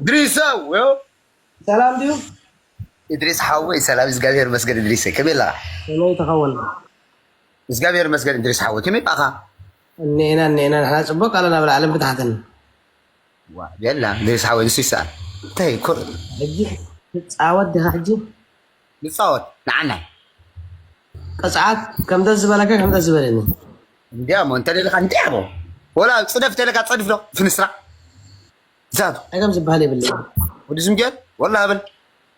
ድሪሰ፣ ሰላም ድዩ? ኢድሪስ ሓወይ፣ ሰላም፣ እግዚኣብሔር ይመስገን። ኢድሪስ ከመይ ኣለኻ? ከመይ ተኸውን? እግዚኣብሔር ይመስገን። ኢድሪስ ሓወይ፣ ከመይ ኣለኻ? እኔና እኔና፣ ንሕና ጽቡቅ ኣለና፣ ብላዕልን ብታሕትን። ዋ፣ የላ፣ ኢድሪስ ሓወይ፣ ንሱ ይሰኣል። እንታይ ኮ- ሕጂ ትጻወት ዲኻ? ሕጂ ንጻወት፣ ንዓናይ። ቅጽዓት ከም ደስ ዝበለካ፣ ከም ደስ ዝበለኒ። እንዲያሞ፣ እንተ ደለኻ እንዲያሞ። ወላ ጽደፍ ተለካ ጸድፍ ዶ? ፍንስራ። ዛብ። እንታይ ከም ዝበሃል የብለይ። ወዲ ዝምጀር፣ ወላ በል።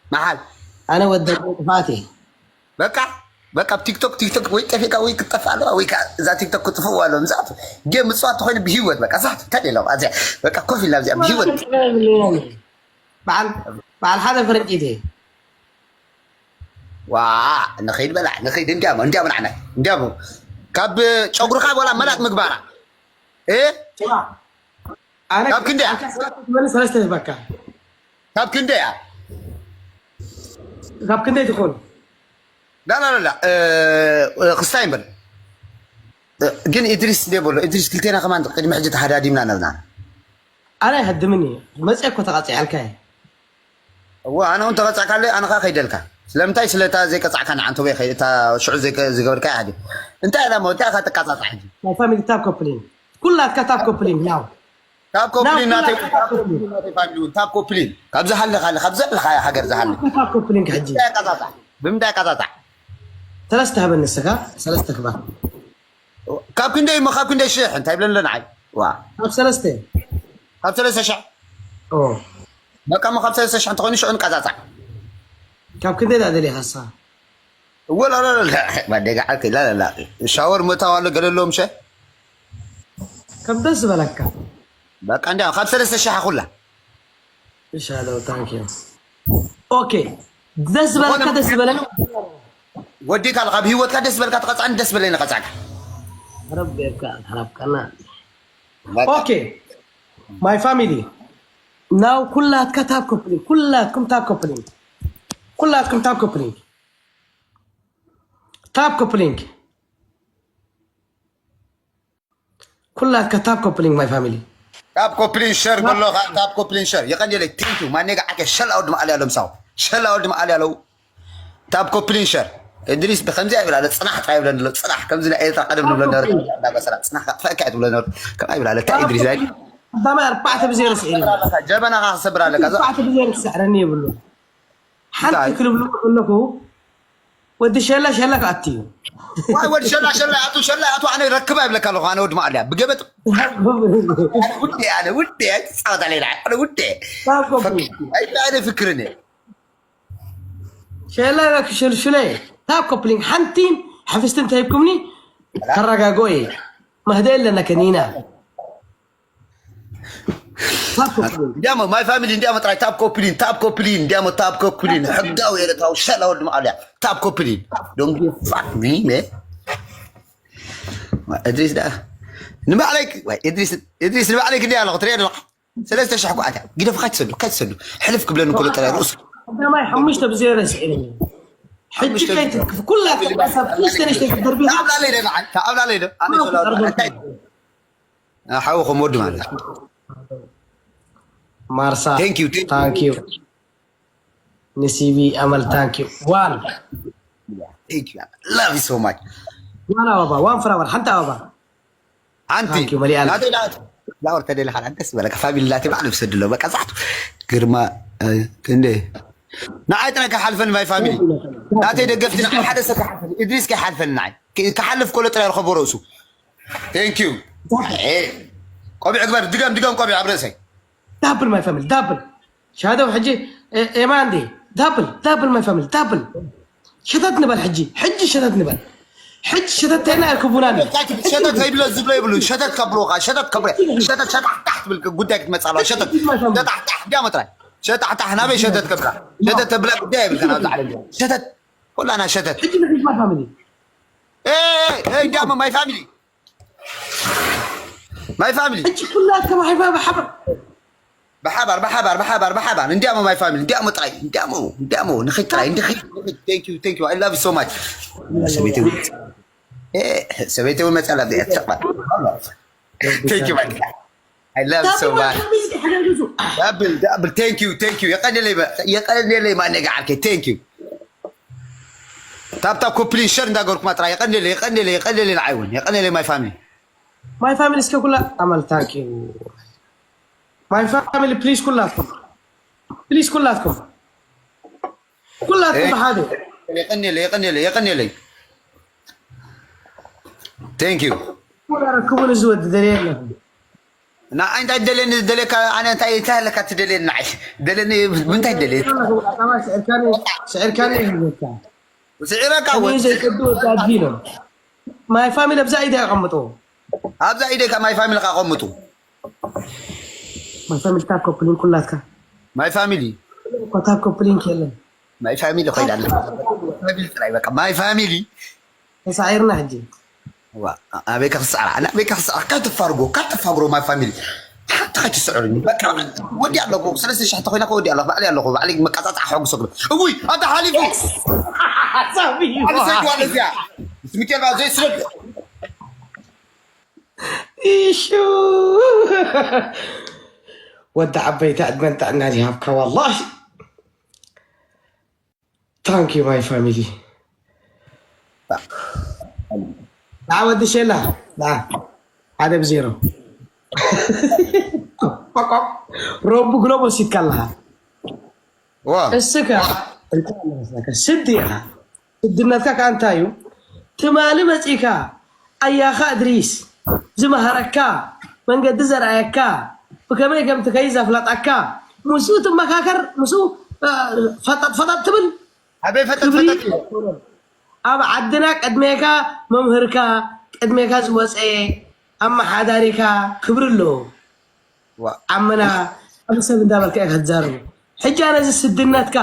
መሓል። ኣነ ወዲ ጥፋት እየ። በቃ፣ በቃ፣ ኣብ ቲክቶክ፣ ቲክቶክ ወይ ጠፊእካ ወይ ክትጠፍእ ኣለዋ፣ ወይ ከዓ እዛ ቲክቶክ ክትጥፍእዋ ኣለዋ። ምዛቱ ጌም ምጽዋት ተኾይኑ ብህይወት፣ በቃ፣ ዛቱ፣ እንታይ ደለኹ፣ ኣዚያ፣ በቃ፣ ኮፍ ኢልና ኣብዚኣ፣ ብህይወት። በዓል፣ በዓል ሓደ ፈረንጭ እየ። ዋ፣ ንኸይድ በላ፣ ንኸይድ፣ እንዲያሞ፣ እንዲያሞ ንዓና፣ እንዲያሞ። ካብ ጨጉርኻ ወላ መላጥ ምግባራ። እ? ስማ፣ ኣነ ካብ ክንደይ እያ? ኣንተ ሰለስተ ትበል፣ ሰለስተ ህዝበካ። ካብ ክንደይ እያ? ካብ ክንደይ ትኾን? ላ፣ ላ፣ ላ፣ ላ፣ እ፣ እ፣ ክስታይ እምበር። እ፣ ግን ኢድሪስ እንደ በሎ፣ ኢድሪስ ክልቴና ከማን ቅድሚ ሕጂ ተሃዳዲምና ነርና። ኣነ ኣይሃድምን እየ። መፅአ እኮ ተቓፂዐልካ እየ። እዎ፣ ኣነ እውን ተቐጻዕካለይ፣ ኣነ ኸዓ ከይደልካ። ስለምንታይ? ስለ እታ ዘይቀጻዕካ ንዓንተ ወይ ኸይ-፣ እታ ሽዑ ዘይከ-፣ ዝገበርካ እያ። እንታይ እያ እሞ፣ እንታይ ኢኻ ትቀጻጻዕ ሕጂ? ናይ ፋሚሊ ታብ ኮፕሊን። ኩላትካ ታብ ኮፕሊን፣ ናው። ታብ ኮፕሊን ናው፣ ናተይ፣ ኩላትካ ታብ ኮፕሊን። ኮፕሊን ናተይ ፋሚሊ እውን፣ ታብ ኮፕሊን። ካብ ዝሃለኻ፣ ካብ ዘለኻዮ ሃገር ዝሃለ። ኩላትካ ታብ ኮፕሊን ሕጂ። ብምንታይ ቀጻጻዕ? ብምንታይ ቀጻጻዕ? ሰለስተ ሃበኒ ንስኻ፣ ሰለስተ ክባ። ካብ ክንደይ እሞ፣ ካብ ክንደይ ሽሕ እንታይ ይብለኒ ኣሎ ንዓይ? ዋ። ካብ ሰለስተ። ካብ ሰለስተ ሽሕ? ኦ። በቃ እሞ ካብ ሰለስተ ሽሕ እንተኾይኑ ሽዑ ንቀጻጻዕ። ካብ ክንደይ ደኣ ደሊኻ ንስኻ? እወ፣ ላ፣ ላ፣ ላ፣ ላ፣ ባዴጋ ዓርከይ፣ ላ፣ ላ፣ ላ። ሻወር ምእታው ኣሎ፣ ገለ ኣለዎም ሸ? ከም ደስ ዝበለካ። በቃ እንዲያ ካብ ሰለስተ ሽሕ ኩላ። ኢንሻላህ፣ ታንክ ዩ። ኦኬ፣ ደስ ዝበለካ፣ ዝኾነ ደስ ዝበለኒ። ወዲእካ ኣለኻ፣ ኣብ ህይወትካ ደስ ዝበለካ ትቐጻዕኒ፣ ደስ ዝበለኒ ቀጻዕካ። ረቢ የብካ፣ ተራብካና። በቃ። ኦኬ፣ ማይ ፋሚሊ፣ ናው ኩላትካ ታብ ኮፕሊንግ፣ ኩላትኩም ታብ ኮፕሊንግ፣ ኩላትኩም ታብ ኮፕሊንግ፣ ታብ ኮፕሊንግ። ኩላትካ ታብ ኮፕሊንግ ማይ ፋሚሊ። ታብ ኮፕሊን ሸር በሎ፣ ካ-፣ ታብ ኮፕሊን ሸር። የቐንየለይ፣ ቴንክ ዩ። ማኔጋ ዓከ ሸላ ወዲ መዓልያ ለምሳው። ሸላ ወዲ መዓልያ ለው። ታብ ኮፕሊን ሸር። እድሪስ ብከምዚ ኣይብል ኣለ፣ ጽናሕ ጥራይ ይብለኒ ኣሎ፣ ጽናሕ። ከምዚ ናይ ኤርትራ ቀደም ንብሎ ነበረ፣ እንዳበሰራ፣ ጽናሕ ካጥፋእካ እየ ትብሎ ነበረ። ከም ኣይብል ኣለ፣ እንታይ እድሪስ ኣይ-፣ ቀዳማይ ኣርባዕተ ብዜሮ ስዒሩ። ጀበናኻ ክሰብር ኣለካ፣ እዛ ኣርባዕተ ብዜሮ ክስዕረኒ የብሉ። ሓንቲ እንታይ? ክልብልቦ ከለኹ፣ ወዲ ሸላ ሸላ ክኣቱ እዩ። ዋይ፣ ወዲ ሸላ ሸላ ኣቱ፣ ሸላ ኣቱ፣ ኣነ ረክብ ኣይብለካ ኣለኹ፣ ኣነ ወዲ ማዕልያ። ብገበጥ። ኣነ ውዴ፣ ኣነ ውዴ፣ ኣይትጻወት ኣለይ፣ ኣነ ውዴ። ታብ ኮፕሊንግ። ፍክ-፣ ኣይ፣ ኣነ ፍክርን እየ። ሸላ ክሽልሽለ። ታብ ኮፕሊንግ። ሓንቲ ሕፍስቲ እንተሂብኩምኒ፣ ተረጋጎ እየ። መህደ የለና ከኒና። ታብ ኮፕሊን። እንዲያሞ ማይ ፋሚሊ፣ እንዲያሞ ጥራይ ታብ ኮፕሊን፣ ታብ ኮፕሊን፣ እንዲያሞ ታብ ኮፕሊን። ሕጋዊ ኤርትራዊ ሸላ ወዲ መዓልያ። ታብ ኮፕሊን። Don't give fuck me, man። እድሪስ ደኣ ንባዕለይ፣ ወይ እድሪስ፣ እድሪስ ንባዕለይ ክንደይ ኣለኹ፣ ትሪኦ ኣለኻ? ሰለስተ ሽሕ ኳ ኣትያ። ግደፍ፣ ካይትሰዱ፣ ካይትሰዱ። ሕልፍ ክብለኒ ከሎ ጥራይ ርእሱ። ቀዳማይ ሓሙሽተ ብዜሮ ስዒረኒ። ሕጂ ሓሙሽተ ከይትክፍ፣ ኩላ ሰብ ክልተ ንእሽተይ ክትደርቢ። ተኣብላለይ ዶ ንዓይ? ተኣብላለይ ዶ? ኣነ ሸላ ወዲ መዓልያ። ሓውኹም ወዲ ማለት እዩ። ማርሳ፣ thank you, thank you. ታንክ ዩ። ንሲቪ ኣመል፣ ታንክ ዩ። ዋን። Thank you. Love you so much. ዋን ኣበባ፣ ዋን ፍላወር፣ ሓንቲ ኣበባ። ሓንቲ። ታንክ ዩ፣ መሊኣ። ናተይ፣ ናተይ ፍላወር ተደሊኻ ደስ ዝበለካ ፋሚሊ ናተይ ባዕሉ ብሰድሎ። በቃ ዛሕቱ ግርማ፣ እ፣ ክንደይ? ንዓይ ጥራይ ከይሓልፈኒ ማይ ፋሚሊ። ናተይ ደገፍቲ ንዓይ ሓደ ሰብ ከይሓልፈኒ። እድሪስ ከይሓልፈኒ ንዓይ። ከ-፣ ክሓልፍ ከሎ ጥራይ ርኸቦ ርእሱ። Thank you። እ፣ ቆቢዕ ግበር፣ ድገም፣ ድገም ቆቢዕ ኣብ ርእሰይ። ዳብል ማይ ፋሚሊ፣ ዳብል። ሻደው ሕጂ፣ እ፣ ኤማ እንዴ? ዳብል፣ ዳብል ማይ ፋሚሊ፣ ዳብል። ሸተት ንበል ሕጂ፣ ሕጂ ሸተት ንበል። ሕጂ ሸተት ተይልና ኣይክቡናን እዩ። ሸተት ከይብሎ ዝብሎ ይብሉ፣ ሸተት ከብልዎ ኸዓ፣ ሸተት ከብሎ፣ ሸተት ሸታሕታሕ ትብል ጉዳይ ክትመጽእ ኣለዋ። ሸተት፣ ሸታሕታሕ፣ እንዲያ መጥራይ። ሸታሕታሕ፣ ናበይ ሸተት ከብላ? ሸተት ተብላ ጉዳይ የብልካን ኣብዚ ዓለም። ሸተት፣ ኩላና ሸተት። ሕጂ ንኺድ ማይ ፋሚሊ። ኤ፣ ኤ፣ ኤ፣ እንዲያሞ ማይ ፋሚሊ። ማይ ፋሚሊ። ሕጂ ኩላትኩም ማይ ፋሚሊ ብሓባር። ብሓባር፣ ብሓባር፣ ብሓባር፣ ብሓባር። እንዲያሞ ማይ ፋሚሊ፣ እንዲያሞ ጥራይ፣ እንዲያሞ፣ እንዲያሞ፣ ንኺድ ጥራይ፣ እንዲኺድ፣ ንኺድ። Thank you, thank you. I love you so much። ሰበይተይ እውን፣ ኤ፣ ሰበይተይ እውን መፅያ ላብዚኣ ትስቕላ። Thank you, my dear. I love you so much. ዳብል ዳብል። Thank you, thank you. የቀንየለይ፣ የቀንየለይ ማነጋ ዓርከይ። Thank you. ታፕ ታፕ ኮፕሊን ሸር እንዳገርኩማ ጥራይ። የቀንየለይ፣ የቀንየለይ፣ የቀንየለይ ንዓይ እውን። የቀንየለይ my family. My family እስከ ኩላ ኣመል thank you. My family please ኩላትኩም፣ please ኩላትኩም፣ ኩላትኩም ብሓደ የቀንየለይ፣ የቀንየለይ፣ የቀንየለይ። Thank you. ኩላ ረክቡን እዚ ወዲ ደልየ ኣለኹም። ንዓይ እንታይ ትደልየኒ? ዝደልየካ ኣነ እንታይ፣ እንታይ ኣለካ ትደልየኒ? ንዓይ ደልየኒ ብምንታይ ትደልየኒ? ስዕርካኒ፣ ስዕርካኒ ይህልወካ። ስዒረካ እውን ዘይቀዱ ወዲ ኣድጊ ነው። My family ኣብዛ ኢደ ኣቐምጥዎ። ኣብዛ ኢደይ ካብ my family ኣቐምጡ። My family ታፕ ኮፕሊን ኩላትካ። My family እኮ ታፕ ኮፕሊን ከለን። My family ኮይና ኣላ። My family ጥራይ በቃ my family። ተሳዒርና ሕጂ። ዋ ኣበይ ከኽስዓራ ኣበይ ከኽስዓራ ካብ ተፋርጎ ካብ ተፋግሮ my family። ሓንቲ ከይትስዕሩኒ በቃ። ወዲ ኣለኹ ሰለስተ ሽሕ ተኾይና ከወዲ ኣለኹ ባዕለይ ኣለኹ ባዕለይ መቃጻጻ ሓጉሰኩም። እውይ ኣታ ሓሊፉ። ሳሚ ኣነ ሰይድ ዋለ እዚኣ ምስ ሚካኤል ባብ ዘይስረድ። ኢሹ ወዲ ዓበይቲ ዕድመን ጥዕናን ይሃብካ። ዋላሂ thank you my family። ና ወዲ ሸላ ና ሓደ ብዜሮ። ሮቡ ግሎብ ወሲድካ ኣለኻ። ዋ እስካ እንታይ ኣለካ? ስዲ ኢኻ። ስድነትካ ከኣ እንታይ እዩ? ትማሊ መጺእካ ኣያኻ እድሪስ ዝመሃረካ፣ መንገዲ ዘርኣየካ፣ ብከመይ ከም ትከይድ ዘፍለጠካ፣ ምስኡ ትመካከር፣ ምስኡ፣ እ፣ ፈጠጥ ፈጠጥ ትብል። ኣበይ ፈጠጥ ክብሪ ፈጠጥ እዩ? ኣብ ዓድና ቅድሜካ መምህርካ፣ ቅድሜካ ዝወጸ ኣመሓዳሪካ ክብሪ ኣለዎ። ዋ ዓምና ኣብ ሰብ እንዳበልካ ኢኻ ትዛረቡ። ሕጂ ኣነ እዚ ስድነትካ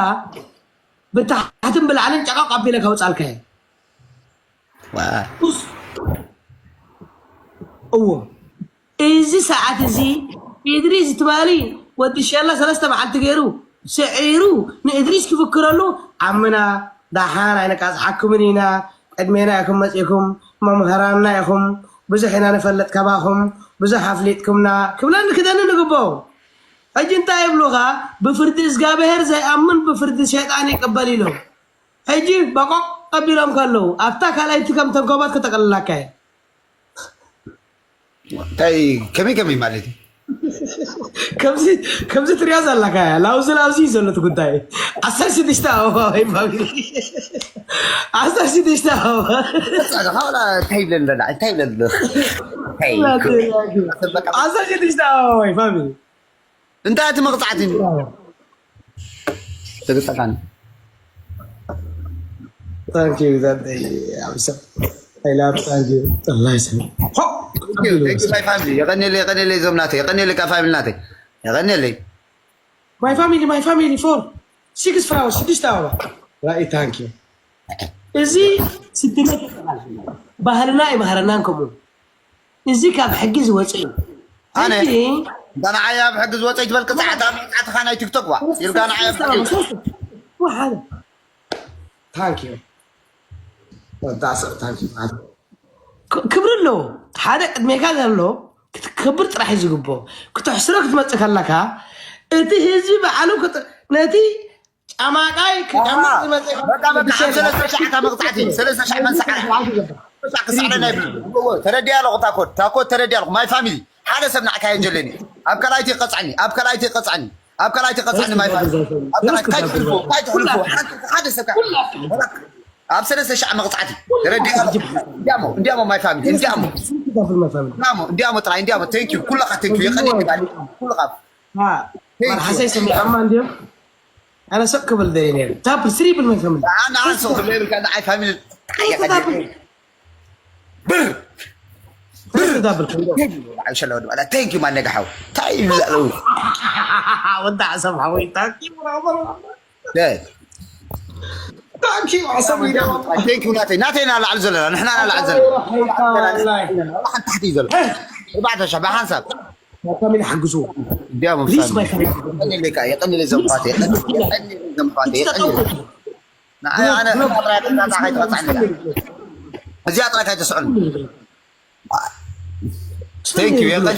ብታሕትን ብላዕልን ጨቃቕ ኣቢለ ከውጻልካ እየ። ዋ እዎ፣ እዚ ሰዓት እዚ ኢድሪስ ትማሊ ወዲ ሸላ ሰለስተ መዓልቲ ገይሩ ስዒሩ ንእድሪስ ክፍክረሉ፣ ዓምና ደሓን ኣይነቃጽሓኩምን ኢና፣ ቅድሜና ኢኹም መጺእኩም፣ መምህራንና ኢኹም፣ ብዙሕ ኢና ንፈልጥ ካባኹም፣ ብዙሕ ኣፍሊጥኩምና ክብለኒ ክደኒ ንግበኦ። ሕጂ እንታይ ይብሉኻ? ብፍርዲ እዝጋብሄር ዘይኣምን ብፍርዲ ሸይጣን ይቅበል ኢሎም። ሕጂ በቆቅ ኣቢሎም ከለዉ ኣብታ ካልኣይቲ ከም ተንኮባት ክጠቅልላካ እየ። እንታይ ከመይ ከመይ ማለት እዩ? ከምዚ ከምዚ ትሪኦ ዘለካ እያ። ላውዚ ላውዚ እዩ ዘሎ እቲ ጉዳይ። ዓሰርተ ሽዱሽተ ኣበባ ወይ ፋሚሊ። ዓሰርተ ሽዱሽተ ኣበባ። ጻጋ ኻላ እንታይ ይብለኒ ደላ እንታይ ይብለኒ ደላ እንታይ ዓሰርተ ሽዱሽተ ኣበባ ወይ ፋሚሊ። እንታይ እቲ መቕጻዕቲ ትግጠቃን Thank you that day. I'm so I love thank you. الله يسلمك. my family የቀኔለይ የቀኔለይ ዞም ናተይ የቀኔለይ ካብ ፋሚሊ ናተይ የቀኔለይ My family, my family for six flowers. ስድስተ ኣበባ. ራኢ thank you. እዚ ስድነት ይበሃል። ባህልና ይመሃረናን ከምኡ እዚ ካብ ሕጊ ዝወፀ እዩ። ኣነ ሕጂ እንዳ ንዓይ ኣብ ሕጊ ዝወፀ ይትበል ቅፅዓት ኣብ መፅዓትኻ ናይ ቲክቶክ ዋ ኢልካ ንዓይ ኣብ ሕጊ ወሓደ thank you ወዳእ ሰብ thank you ማለት ክብሪ ኣለዎ። ሓደ ቅድሜካ ዘሎ ክትከብር ጥራሕ እዩ ዝግብኦ። ክተሕስሮ ክትመፅእ ከለካ እቲ ህዝቢ ባዕሉ ክጥ- ነቲ ጫማቃይ ክጨምር ዝመፅእ በቃ በቃ ኣብ ሰለስተ ሸዓታ መቕፃዕቲ ሰለስተ ሸዓ መንሰዓት ክሳዕ ክሳዕ ናይ ብሉ ተረዲያ ኣለኹ ታኮት ታኮት ተረዲያ ኣለኹ my family ሓደ ሰብ ንዓካ የንጀለኒ ኣብ ካልኣይቲ ቀፅዓኒ ኣብ ካልኣይቲ ቀፅዓኒ ኣብ ካልኣይቲ ቀፅዓኒ my family ኣብ ካልኣይቲ ካይትሕልፎ ካይትሕልፎ ሓደ ሰብ ኣብ ሰለስተ ሸዓ መቕፃዕቲ ተረዲያ ኣለኹ እንዲያሞ እንዲያሞ my family እንዲያሞ እንዲያሞ እንዲያሞ ጥራይ እንዲያሞ thank you ኩለኻ thank you የቀኒ ኩለኻ መርሓሰይ ሰሚዖማ እንዲዮም ኣነ ሰቅ ክብል ደልየ ነይሩ ዳብል ስሪ ብል መን ከምል ንዓን ሰው ክብለልካ ንዓይ ፋሚሊ ብር ዳብል ዓይሸለ ወዲ ባላ thank you ማነጋሓው እንታይ ይብሉ ኣለዉ ወዳ ዓሰብ ሓወይ ታኪ thank you ናተይ ናተይ ኢና ላዕሊ ዘለና ንሕና ኢና ላዕሊ ዘለና ሓንቲ ታሕቲ እዩ ዘሎ ኣርባዕተ ሸሕ ብሓንሳብ ፋሚሊ ሓግዝዎ እንዲያውም ፕሊዝ ማይ የቀንለይ ዘምኳት የቀንለይ እዚኣ ጥራይ ከይትበፅዓኒ thank you የቀንለይ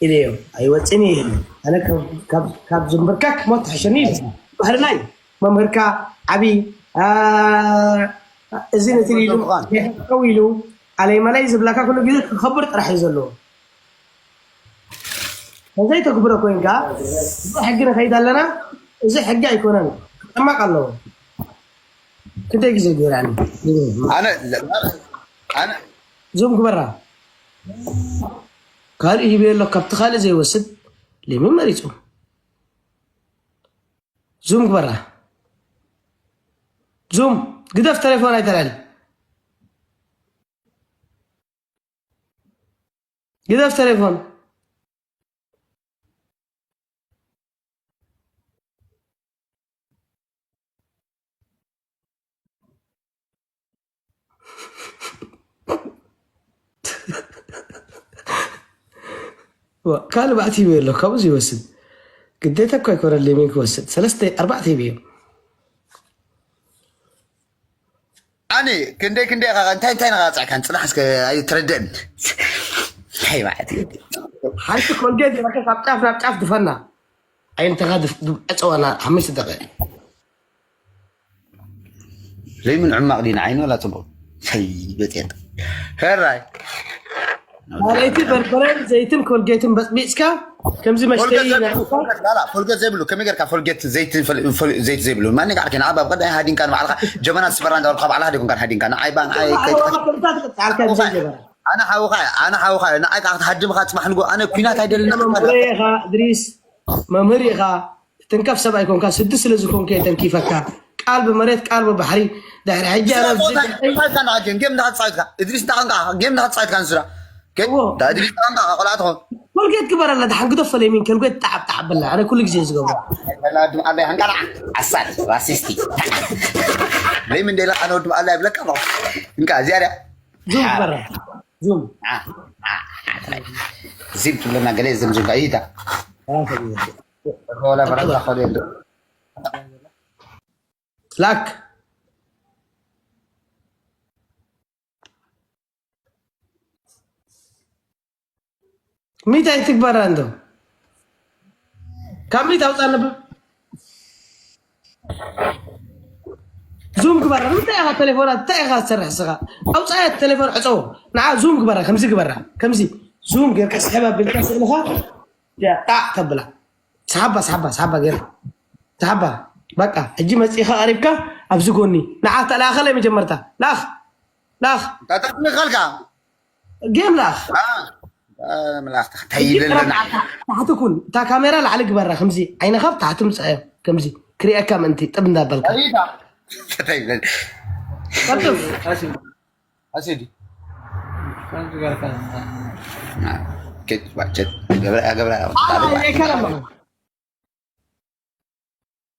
ኢለዮ። ኣይወፅን እየ ኢለ። ኣነ ካብ- ካብ- ካብ ዝምብርከክ ሞት ትሕሸኒ ኢለ። ባህልና እዩ። መምህርካ ዓብዪ፣ አ፣ እዚ ነቲ ኢሉ ምዃን። ጠጠው ኢሉ ኣለይ መለይ ዝብለካ ኩሉ ግዜ ክኸብር ጥራሕ እዩ ዘለዎ። ከዘይተግብሮ ኮይንካ፣ እዚ ሕጊ ንኸይድ ኣለና። እዚ ሕጊ ኣይኮነን፣ ክጠመቅ ኣለዎ። ክንደይ ግዜ ገይራኒ። ኣነ ኣነ ዙም ግበራ። ካልእ ሂበ ኣሎ፣ ካብቲ ካልእ ዘይወስድ ሊምን መሪፁ። ዙም ግበራ። ዙም ግደፍ፣ ተሌፎን ኣይተላል። ግደፍ ተሌፎን። ዋ፣ ካልእ ባዕቲ ይበ ኣሎ ካብኡ ዝወስድ ግዴታ እኮ ኣይኮነን። ሌሜን ክወስድ ሰለስተ ኣርባዕተ ይበ እዮም። ኣነ ክንደይ ክንደይ ኢኻ እንታይ እንታይ ኢኻ ጻዕካን ጽናሕ እስከ ኣይትረድእን። እንታይ ማለት እዩ? ሓንቲ ኮልጌት ይረከ ካብ ጫፍ ናብ ጫፍ ድፈና። ኣይንተኻ ድፍ- ድፍ- ዕፀወና ሓሙሽተ ደቂቕ። ለይምን ዕማቕ ዲና ዓይኒ ወላ ጽቡቕ። ሰይ በጤጥ። ሕራይ። ካልኣይቲ በርበረን ዘይትን ኮልጌትን በፅቢፅካ ከምዚ መሽተይ ፎልገት ዘይብሉ ከመይ ጌርካ ፎልገት ዘይትን ዘይት ዘይብሉ ማን ጋር ከና ኣብ ቀዳይ ሃዲንካ ንባዕልካ ጀበና ስበራ እንዳበልካ ባዕልካ ደይኮንካ ሃዲንካ ንዓይ ባን ኣይ ኣነ ሓውኻ ኣነ ሓውኻ ንዓይ ከዓ ክትሃድምካ ፅባሕ ንጎ ኣነ ኩናት ኣይደልን። መምህር ኢኻ እድሪስ፣ መምህር ኢኻ። ትንከፍ ሰብ ኣይኮንካ፣ ስዲ ስለ ዝኾንከ ተንኪፈካ። ቃል ብመሬት ቃል ብባሕሪ። ድሕሪ ሕጂ ኣነ ኣብዚ ጌም እንዳተፃወትካ እድሪስ እንታይ ኮንካ ጌም እንዳተፃወትካ ንስራ እድሪስ እንታይ ኮንካ ቆልዓ ትኾን ኮልጌት ግበረላ። ደሓን ግደፎ ለሚን ከልጌት ጣዕብ ጣዕብ በላ። ኣነ ኩሉ ግዜ ዝገብሮ ወድም ኣላይ ሃንቃላ ዓሳል ራሲስቲ ለይምን ደላ ኣነ ወድም ኣላይ ብለካ ኣለኹ እንካ እዚኣ ድያ ዙም ግበራ። ዙም ዚም ትብለና ገለ ዘምዝም ኢታ ወላ በረዛ ኸደ ላክ ሚት ኣይትግበራ እንዶ ካብ ሚት ኣውፃ ነብ ዙም ግበራ። እንታይ ኢኻ ቴሌፎናት እንታይ ኢኻ ትሰርሕ ስኻ? ኣውፃያ ቴሌፎን ዕፀው። ንዓ ዙም ግበራ። ከምዚ ግበራ። ከምዚ ዙም ጌርካ ስሕብ ኣቢልካ ስእልኻ ጣዕ ተብላ። ሰሓባ ሰሓባ ሰሓባ ጌርካ ሰሓባ። በቃ ሕጂ መፂእኻ ቀሪብካ ኣብዚ ጎኒ ንዓ ተለኣኸለይ መጀመርታ ላኽ ላኽ ታታክልካልካ ጌም ላኽ ምላኽ ተይብለና ታሕቲ ኩን እታ ካሜራ ላዕሊ ግበራ። ከምዚ ዓይንኻ ኣብ ታሕቲ ምፅኣዮ ከምዚ ክሪኣካ ምእንቲ ጥብ እንዳበልካ ተይብለን ቀልጥፍ። ኣሲዲ ከምዚ ገርካ ገብራ ገብራ ኣይ፣ ኣይከረም።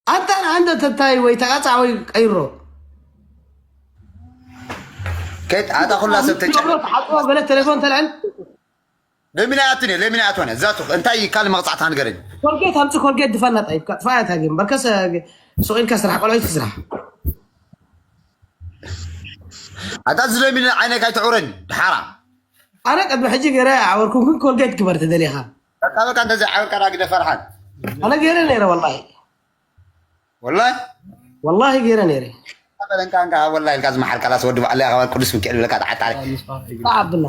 ኣንተ ኣንተ ተታይ ወይ ተቃጻ ወይ ቀይሮ ከይት ኣታ ኩላ ሰብ ተጨ ተሓጥቦ ገለ ቴሌፎን ተልዕል ለሚና ኣትነ ለሚና ኣትነ ዛቱ እንታይ ካል መቅጻዕታ ንገረኝ ኮልጌት ኣምፅ ኮልጌት ድፈና ጠይብካ ጥፋያ ታጊም በርከሰ ሱቅ ኢልካ ስራሕ ቆልዑ ስራሕ ኣታ ዝለሚና ዓይነይ ካይትዕውረኝ ድሓራ ኣነ ቅድሚ ሕጂ ገይረ ዓወርኩም ግን ኮልጌት ግበር ተደሊኻ በቃ በቃ እንደዚ ዓወርካ ዳግደ ፈርሓን ኣነ ገይረ ነይረ ወላሂ ወላሂ ወላሂ ገይረ ነይረ በለንካ እንካ ወላሂ ኢልካ ዝመሓል ካላስ ወዲ ባዕለይ ኣኸባል ቅዱስ ሚካኤል ብለካ ተዓጣሪ ኣብላ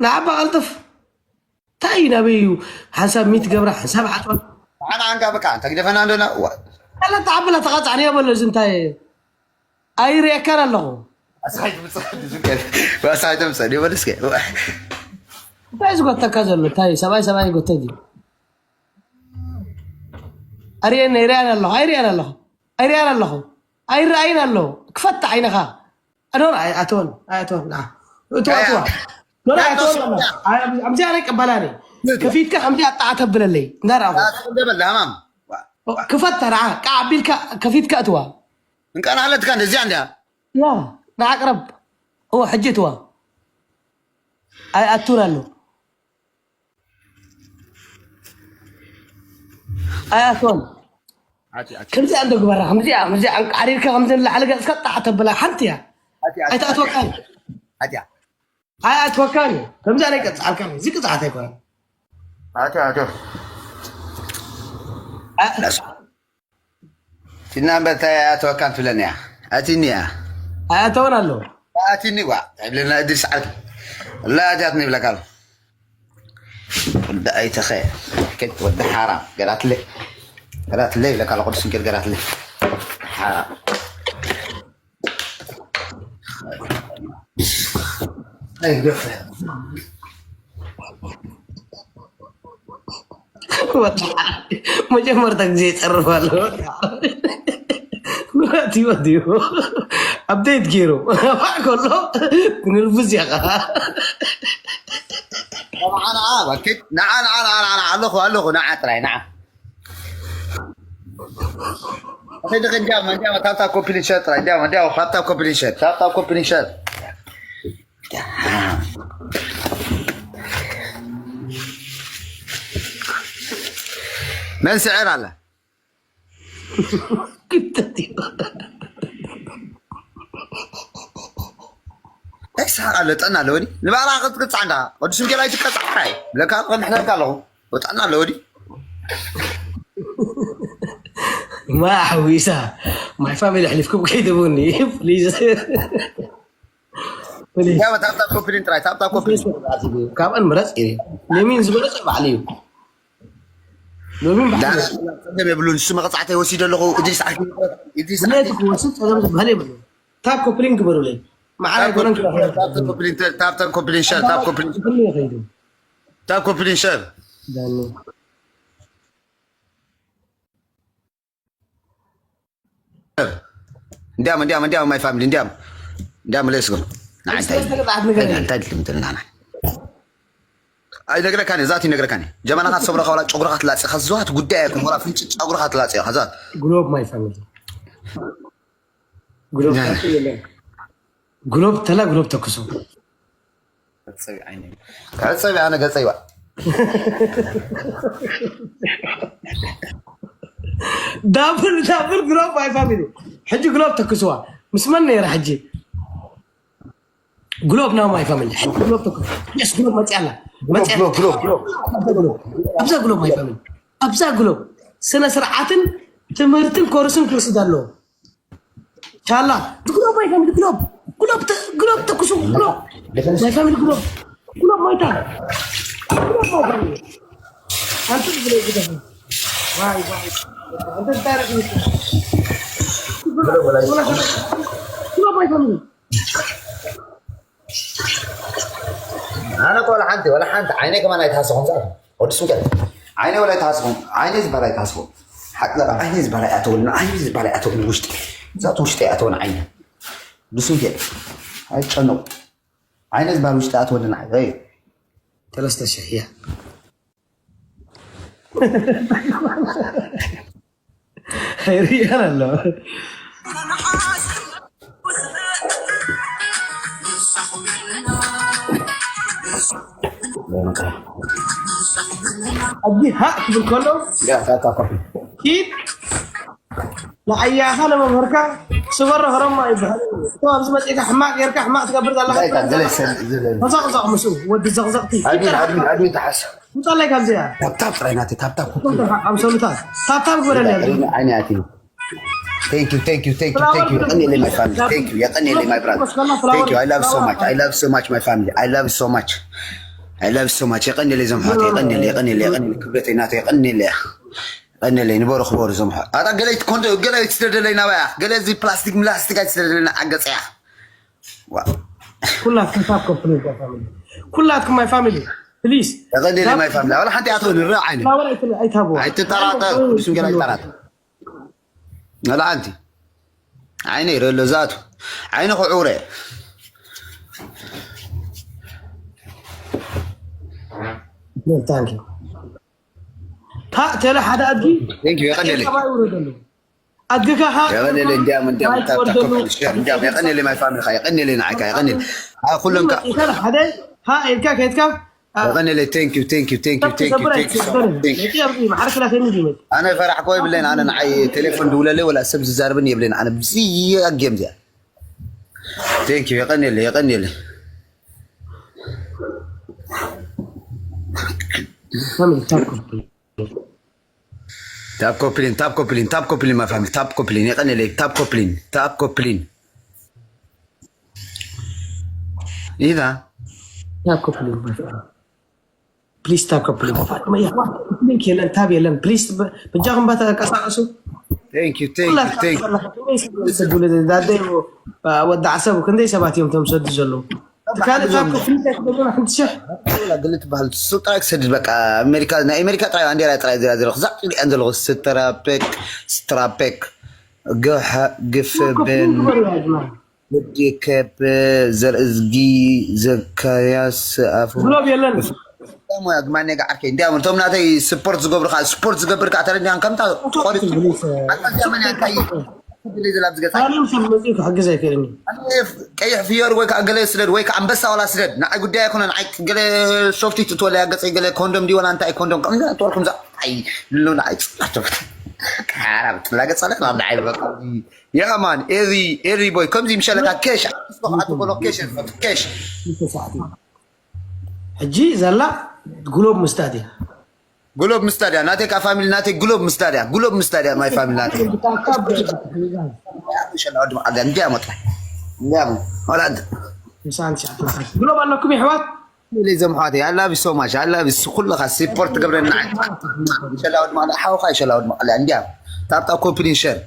ንዓባ ቀልጥፍ እንታይ እዩ ናበይ እዩ ሓንሳብ ሚት ገብራ ሓንሳብ ዓጥዋ ኣና ኣንጋ በቃ ተግደፈና እንደና ቀለታ ዓብላ ተቃጻዕኒ የበሎ እዚ እንታይ ኣይርእየካን ኣለኹ ኣሳይ ትምጽእ ዝገል ኣሳይ ትምጽእ ይበልስከ እንታይ ዝጎተካ ዘሎ እንታይ ሰብኣይ ሰብኣይ ጎተ ድዩ ኣርእየኒ ኣይርእያን ኣለኹ ኣይርእያን ኣለኹ ኣይርእያን ኣለኹ ኣይረኣይን ኣለኹ ክፈት ዓይንኻ ኣዶን ኣይኣቶን ኣይኣቶን እቶ ኣትዋ ኖራ ኣይኣቶን ኣምዚኣ ናይ ቀባላኒ ከፊትካ ከምዚ ኣጣዓ ተብለለይ እንዳረኣኹ ደበል ሃማም ክፈት ራ ቃ ኣቢልካ ከፊትካ እትዋ እንቃና ኣለትካ እንደዚያ እንዲያ ያ ንዓቅረብ እዎ ሕጂ እትዋ ኣይኣቱን ኣሎ ኣይኣቶን ከምዚኣ እንዶ ግበራ ከምዚኣ ከምዚኣ ዓሪርካ ከምዚ ንላዕሊ ገፅካ ጣዕ ተብላ ሓንቲ እያ ኣይትኣትወካን። ኣትያ። ኣይኣትወካን እዩ። ከምዚ ኣነ ይቀጽዓልካ እዩ። እዚ ቅጽዓት ኣይኮነን። ኣትያ፣ ኣትያ። ኣ- ዳስ። ቲና እምበር እንታይ ኣይኣትወካን ትብለኒ እያ። ኣቲኒ እያ። ኣይኣተወን ኣለዎ። ኣቲኒ ዋ። ትብለና እድሪስ ዓርኪ። ላ ኣትያትኒ ይብለካ ኣሎ። ወዲ ኣይተኸ። ከት ወዲ ሓራም። ገራትለ። ገራትለ ይብለካ ኣሎ። ቅዱስ ሚካኤል ገራትለ። ሓራም። መጀመርታ ግዜ ይፀርፍ ኣሎ። ጉራት ህይወት እዩ። ኣፕዴት ገይሩ። ባዕ ከሎ ንርቡዝ እያ ኸዓ። ንዓ፣ ንዓ፣ ባክት። ንዓ፣ ንዓ፣ ንዓ፣ ንዓ፣ ንዓ፣ ኣለኹ፣ ኣለኹ፣ ንዓ ጥራይ፣ ንዓ። ኣኸይ ደኸ እንዲያም፣ እንዲያም፣ ታብታብ ኮፒ ሊንክ ሸር ጥራይ፣ እንዲያም፣ እንዲያም፣ ታብታብ ኮፒ ሊንክ ሸር፣ ታብታብ ኮፒ ሊንክ ሸር። መን ስዕር ኣለ? እንታይ ሰሓቕ ኣሎ? ጥዕና ኣለዎ ድዩ? ንባዕላ ክትቅጻዕ እንዳ ቅዱስ ሚካኤል ኣይትቀጻዕ። ሓራይ ብለካ፣ ክምሕለልካ ኣለኹ። ጥዕና ኣለዎ ድዩ? ማ ሓዊሳ፣ ማይ ፋሚሊ ኣሕሊፍኩም ከይትህቡኒ፣ ፕሊዝ። ፕሊዝ። ያ፣ ታብታብ ኮፒ ሊንክ ጥራይ፣ ታብታብ ኮፒ ሊንክ። ካብአን ምረጽ እዩ። ሎሚን ዝበለጸ ባዕሉ እዩ። ሎሚን ባዕሉ ዳር እዩ። ጸገም የብሉን። ንሱ መቐጻዕተይ ወሲደ ኣለኹ። እድሪስ ዓርኪ፣ እድሪስ ዓርኪ። ብለይ ክወስድ ጸገም ዝበሃል የብሉን። ታብ ኮፒ ሊንክ ግበሩለይ። መዓል ታብ ኣይኮነን ኮፒ ሊንክ፣ ክረኽቦ። ታብ ኮፒ ሊንክ፣ ታብ ኮፒ ሊንክ ሸር፣ ታብ ኮፒ ሊንክ፣ ክፍሊ ይኸይዱ። ታብ ኮፒ ሊንክ ሸር። ዳኒ። እንዲያም፣ እንዲያም፣ እንዲያም፣ ማይ ፋሚሊ፣ እንዲያም፣ እንዲያም፣ ሌትስ ጎ። ንዓይ እንታይ፣ እንታይ፣ እንታይ ድልም ትልና ንዓይ? ኣይነግረካን እየ፣ ዛት ይነግረካን እየ። ጀማናኻ ሰብረኻ ዋላ ጨጉርኻ ትላጽኻ፣ ዝዋት ጉዳይ ኣይኮን፣ ዋላ ፍንጭ ጨጉርኻ ትላጽኻ፣ ዛት። ግሎብ ማይ ፋሚሊ። ግሎብ ያ። ተኩሱ የለን። ግሎብ ተላ ግሎብ ተኩሱ። ገጸይ ዓይነይ። ገጸይ ኣነ ገጸይ ዋ። ዳብል፣ ዳብል ግሎብ ማይ ፋሚሊ። ሕጂ ግሎብ ተኩስዋ። ምስ መን ነይራ ሕጂ? ግሎብ ናው ማይ ፋሚሊ። ሕጂ ግሎብ ተኩስ። የስ፣ ግሎብ መጽያ ኣላ። ግሎብ፣ መጽያ ኣላ። ግሎብ፣ ግሎብ፣ ግሎብ። ኣብዛ ግሎብ። ኣብዛ ግሎብ ማይ ፋሚሊ። ኣብዛ ግሎብ ስነ ስርዓትን ትምህርትን ኮርስን ክወስድ ኣለዎ። ቻላ፣ ግሎብ ማይ ፋሚሊ፣ ግሎብ፣ ግሎብ ተ-፣ ግሎብ ተኩሱ፣ ግሎብ። ማይ ፋሚሊ፣ ግሎብ፣ ግሎብ ማይታ። ግሎብ ማይ ፋሚሊ። አንተ ግሎብ ግደፍ። ዋይ፣ ዋይ። አንተ እንታይ ረግ-፣ ግሎብ ማይ ፋሚሊ። ኣነ እኮ ወላ ሓንቲ፣ ወላ ሓንቲ ዓይነይ ከማን ኣይትሃስኹም፣ ዛ ቅዱስ ሚካኤል። ዓይነይ ወላ ኣይትሃስኹም፣ ዓይነይ ዝበሃል ኣይትሃስኹም። ሓቂ በቃ፣ ዓይነይ ዝበሃል ኣይኣተወልን፣ ዓይነይ ዝበሃል ኣይኣተወልን ውሽጢ። ዛት ውሽጢ ኣይኣተወን ዓይነ። ቅዱስ ሚካኤል። ኣይትጨነቁ። ዓይነይ ዝበሃል ውሽጢ ኣይኣተወልን፣ ኣይ፣ ኣይ። ሰለስተ ሽሕ እያ። ኣይርእያን ኣሎ። ኣብዚ ሃእ ክብል ከሎ፣ ያ፣ ታታ ኮፒ። ኪድ ንዓያኻ ለመምህርካ ስበሮ ከረማ ይበሃል። እቶ ኣብዚ መጺእካ ሕማቕ ጌርካ ሕማቕ ትገብር ዘለኻ እንታይ እታ ገለ ሰብ ዝብል? ተዘቕዘቕ ምስኡ፣ ወዲ ዘቕዘቕቲ። ኣድሚን፣ ኣድሚን፣ ኣድሚን ተሓስ። ውጻለይ ካብዚኣ። ታብታብ ጥራይ ናተይ፣ ታብታብ ኩኩ። ኮንትራ ኣብ ሰሉታት። ታብታብ ግበረለይ ኣብዚ። ዓይኒ፣ ዓይኒ ኣትዩ። Thank you, thank you, thank you, thank you። የቐንየለይ my family። Thank you፣ የቐንየለይ my brother። Thank you። I love so much. I love so much my family። I love so much። I love so much። የቐንየለይ ዞም ሓወት፣ የቐንየለይ፣ የቐንየለይ፣ የቐንየለይ ክብረተይ ናተይ፣ የቐንየለይ። የቐንየለይ፣ ንበሩ ክበሩ ዞም ሓወት። ኣታ ገለ ኣይትኮን ዶ፣ ገለ ኣይትስደደለይ ናባያ። ገለ እዚ ፕላስቲክ ምላስቲክ ኣይትስደደለይ ንዓገጸያ። ዋ። ኩላትኩም ታብ ኮፕሊንግ my family። ኩላትኩም my family። ፕሊዝ። የቐንየለይ my family። ወላ ሓንቲ ኣትወን ርእ ዓይነ። ፍላወር ኣይትለ-፣ ኣይትሃብዋ። ኣይትጠራጠር፣ ቅዱስ ሚካኤል ኣይጠራጠር። ወላ ሓንቲ። ዓይነ ይረሎ ዛቱ። ዓይነ ክዑረ። Thank you። ታ-፣ ተለ ሓደ ኣድጊ Thank you፣ የቐንየለይ። ሰማይ ይውረደሉ። ኣድግኻ ኸ የቐንየለይ፣ እንዲያም፣ እንዲያም፣ ማይ ታብ፣ ታብ፣ ትወርደሉ። ኮፒ፣ እንዲያም፣ የቐንየለይ፣ my family ኻ፣ የቐንየለይ፣ ንዓይካ፣ የቐንየለይ። ኣብ ኩሎም ከ-፣ እንተ ሓደ፣ ሃ፣ ኢልካ፣ ከድካ፣ ኣ-፣ የቐንየለይ፣ thank you፣ thank you፣ thank you፣ ካብ thank you፣ ተሰብረ thank you so ኣይትሰበርን። Thank you። ነቲ ኣብዚ ማዕረ ክላስ የምን ይመጽእ? ኣነ ፈራሕ እኮ የብለይን፣ ኣነ ንዓይ ቴሌፎን ድውለለይ፣ ወላ ሰብ ዝዛርብን የብለይን፣ ኣነ ብዝይ ኣጌም እዚኣ። ዋ። Thank you. የቀንየለይ፣ የቀንየለይ። Family, tap ኮፕሊን። Tap ኮፕሊን፣ tap ኮፕሊን፣ tap ኮፕሊን፣ my family, tap ኮፕሊን፣ የቀንየለይ፣ tap ኮፕሊን፣ tap ኮፕሊን። ኢዛ Tap ኮፕሊን፣ my family. Please, tap ኮፕሊን። ፋጥማ፣ የሕዋት፣ ሊንክ የለን፣ ታብ የለን። Please፣ በ-፣ በጃኹም ባ ተንቀሳቀሱ። Thank you, thank you, ኩላትካ thank you. ዘለኻ፣ ክንደይ ሰብ ትሰድሉ፣ ዳደይ፣ ወዲ ዓሰብ፣ ክንደይ ሰባት እዮም እቶም ዝሰዱ ዘለዉ? እቲ ካልእ tap ኮፕሊን እንታይ ክገብሩና፣ ሓንቲ ሽሕ? ግል ትበሃል፣ ሱቅ ጥራይ ክሰድድ፣ በቃ፣ ኣሜሪካ፣ ናይ ኣሜሪካ ጥራይ ባንዴራ ጥራይ ዝሪኣ ዘለኹ፣ ዛቅ ኢለ ዘለኹ፣ ስትራፔክ፣ ስትራፔክ፣ ግሐ-፣ ግፍ፣ ኮፕሊን ብን፣ ግበሩ፣ ያ ጅማ። ወዲ ከብ፣ ዘርእዝጊ፣ ዘካያስ፣ ኣፉ። ግሎብ የለን። ሞያ ግማኔ ጋዓርከይ፣ እንዲያውም እቶም ናተይ ስፖርት ዝገብሩ ከዓ፣ ስፖርት ዝገብር ከዓ ተረዲኣን ከምታ ቆሪጡ። ኣታ እዚኣ መን እያ? እንታይ እዩ? ትብል ዘላ ብዝገጻ። ማንም ሰብ መፅኡ ክሕግዝ ኣይክእልን እዩ። ኣነ ቀይሕ ፍዮር ወይ ከዓ ገለ ስደድ ወይ ከዓ ኣንበሳ ዋላ ስደድ። ንዓይ ጉዳይ ኣይኮነን። ንዓይ ገለ ሶፍቲ ትትወለ ያ ገጸይ ገለ ኮንዶም ድዩ ዋላ እንታይ ኮንዶም? ከምዚ ኣትወልኩም ዛ-፣ ኣይ፣ ሉ ንዓይ ጽላቶ። ሓራ ብትላ ገጸ ኣለ፣ ናብ ንዓይ በቃ። ያ ማን፣ ኤሪ፣ ኤሪ ቦይ፣ ከምዚ ምሸለካ ኬሽ፣ ኣትስቦ ከዓ ትበሎ ኬሽ፣ ኬሽ። ክልተ ሰዓት እዩ። ሕጂ ዘላ ግሎብ ምስዳድ እያ። ግሎብ ምስዳድ እያ። ናተይ ከዓ ፋሚሊ ናተይ ግሎብ ምስዳድ እያ። ግሎብ ምስዳድ እያ፣ ማይ ፋሚሊ ናተይ። ሸላ ወዲ መዓልያ፣ እንዲያ መጥራ። እንዲያ መ-፣ ወላ እንት-፣ ምሳን ትሽዓተ ግሎብ ኣለኩም የሕዋት? ለይዞም ኣሕዋተይ፣ I love you so much. I love you. ኩልኻ ሲፖርት ትገብረና። ሸላ ወዲ መዓልያ፣ ሓውኻ ሸላ ወዲ መዓልያ፣ እንዲያ። ታብታ ኮፒ ሊንክ ሸር።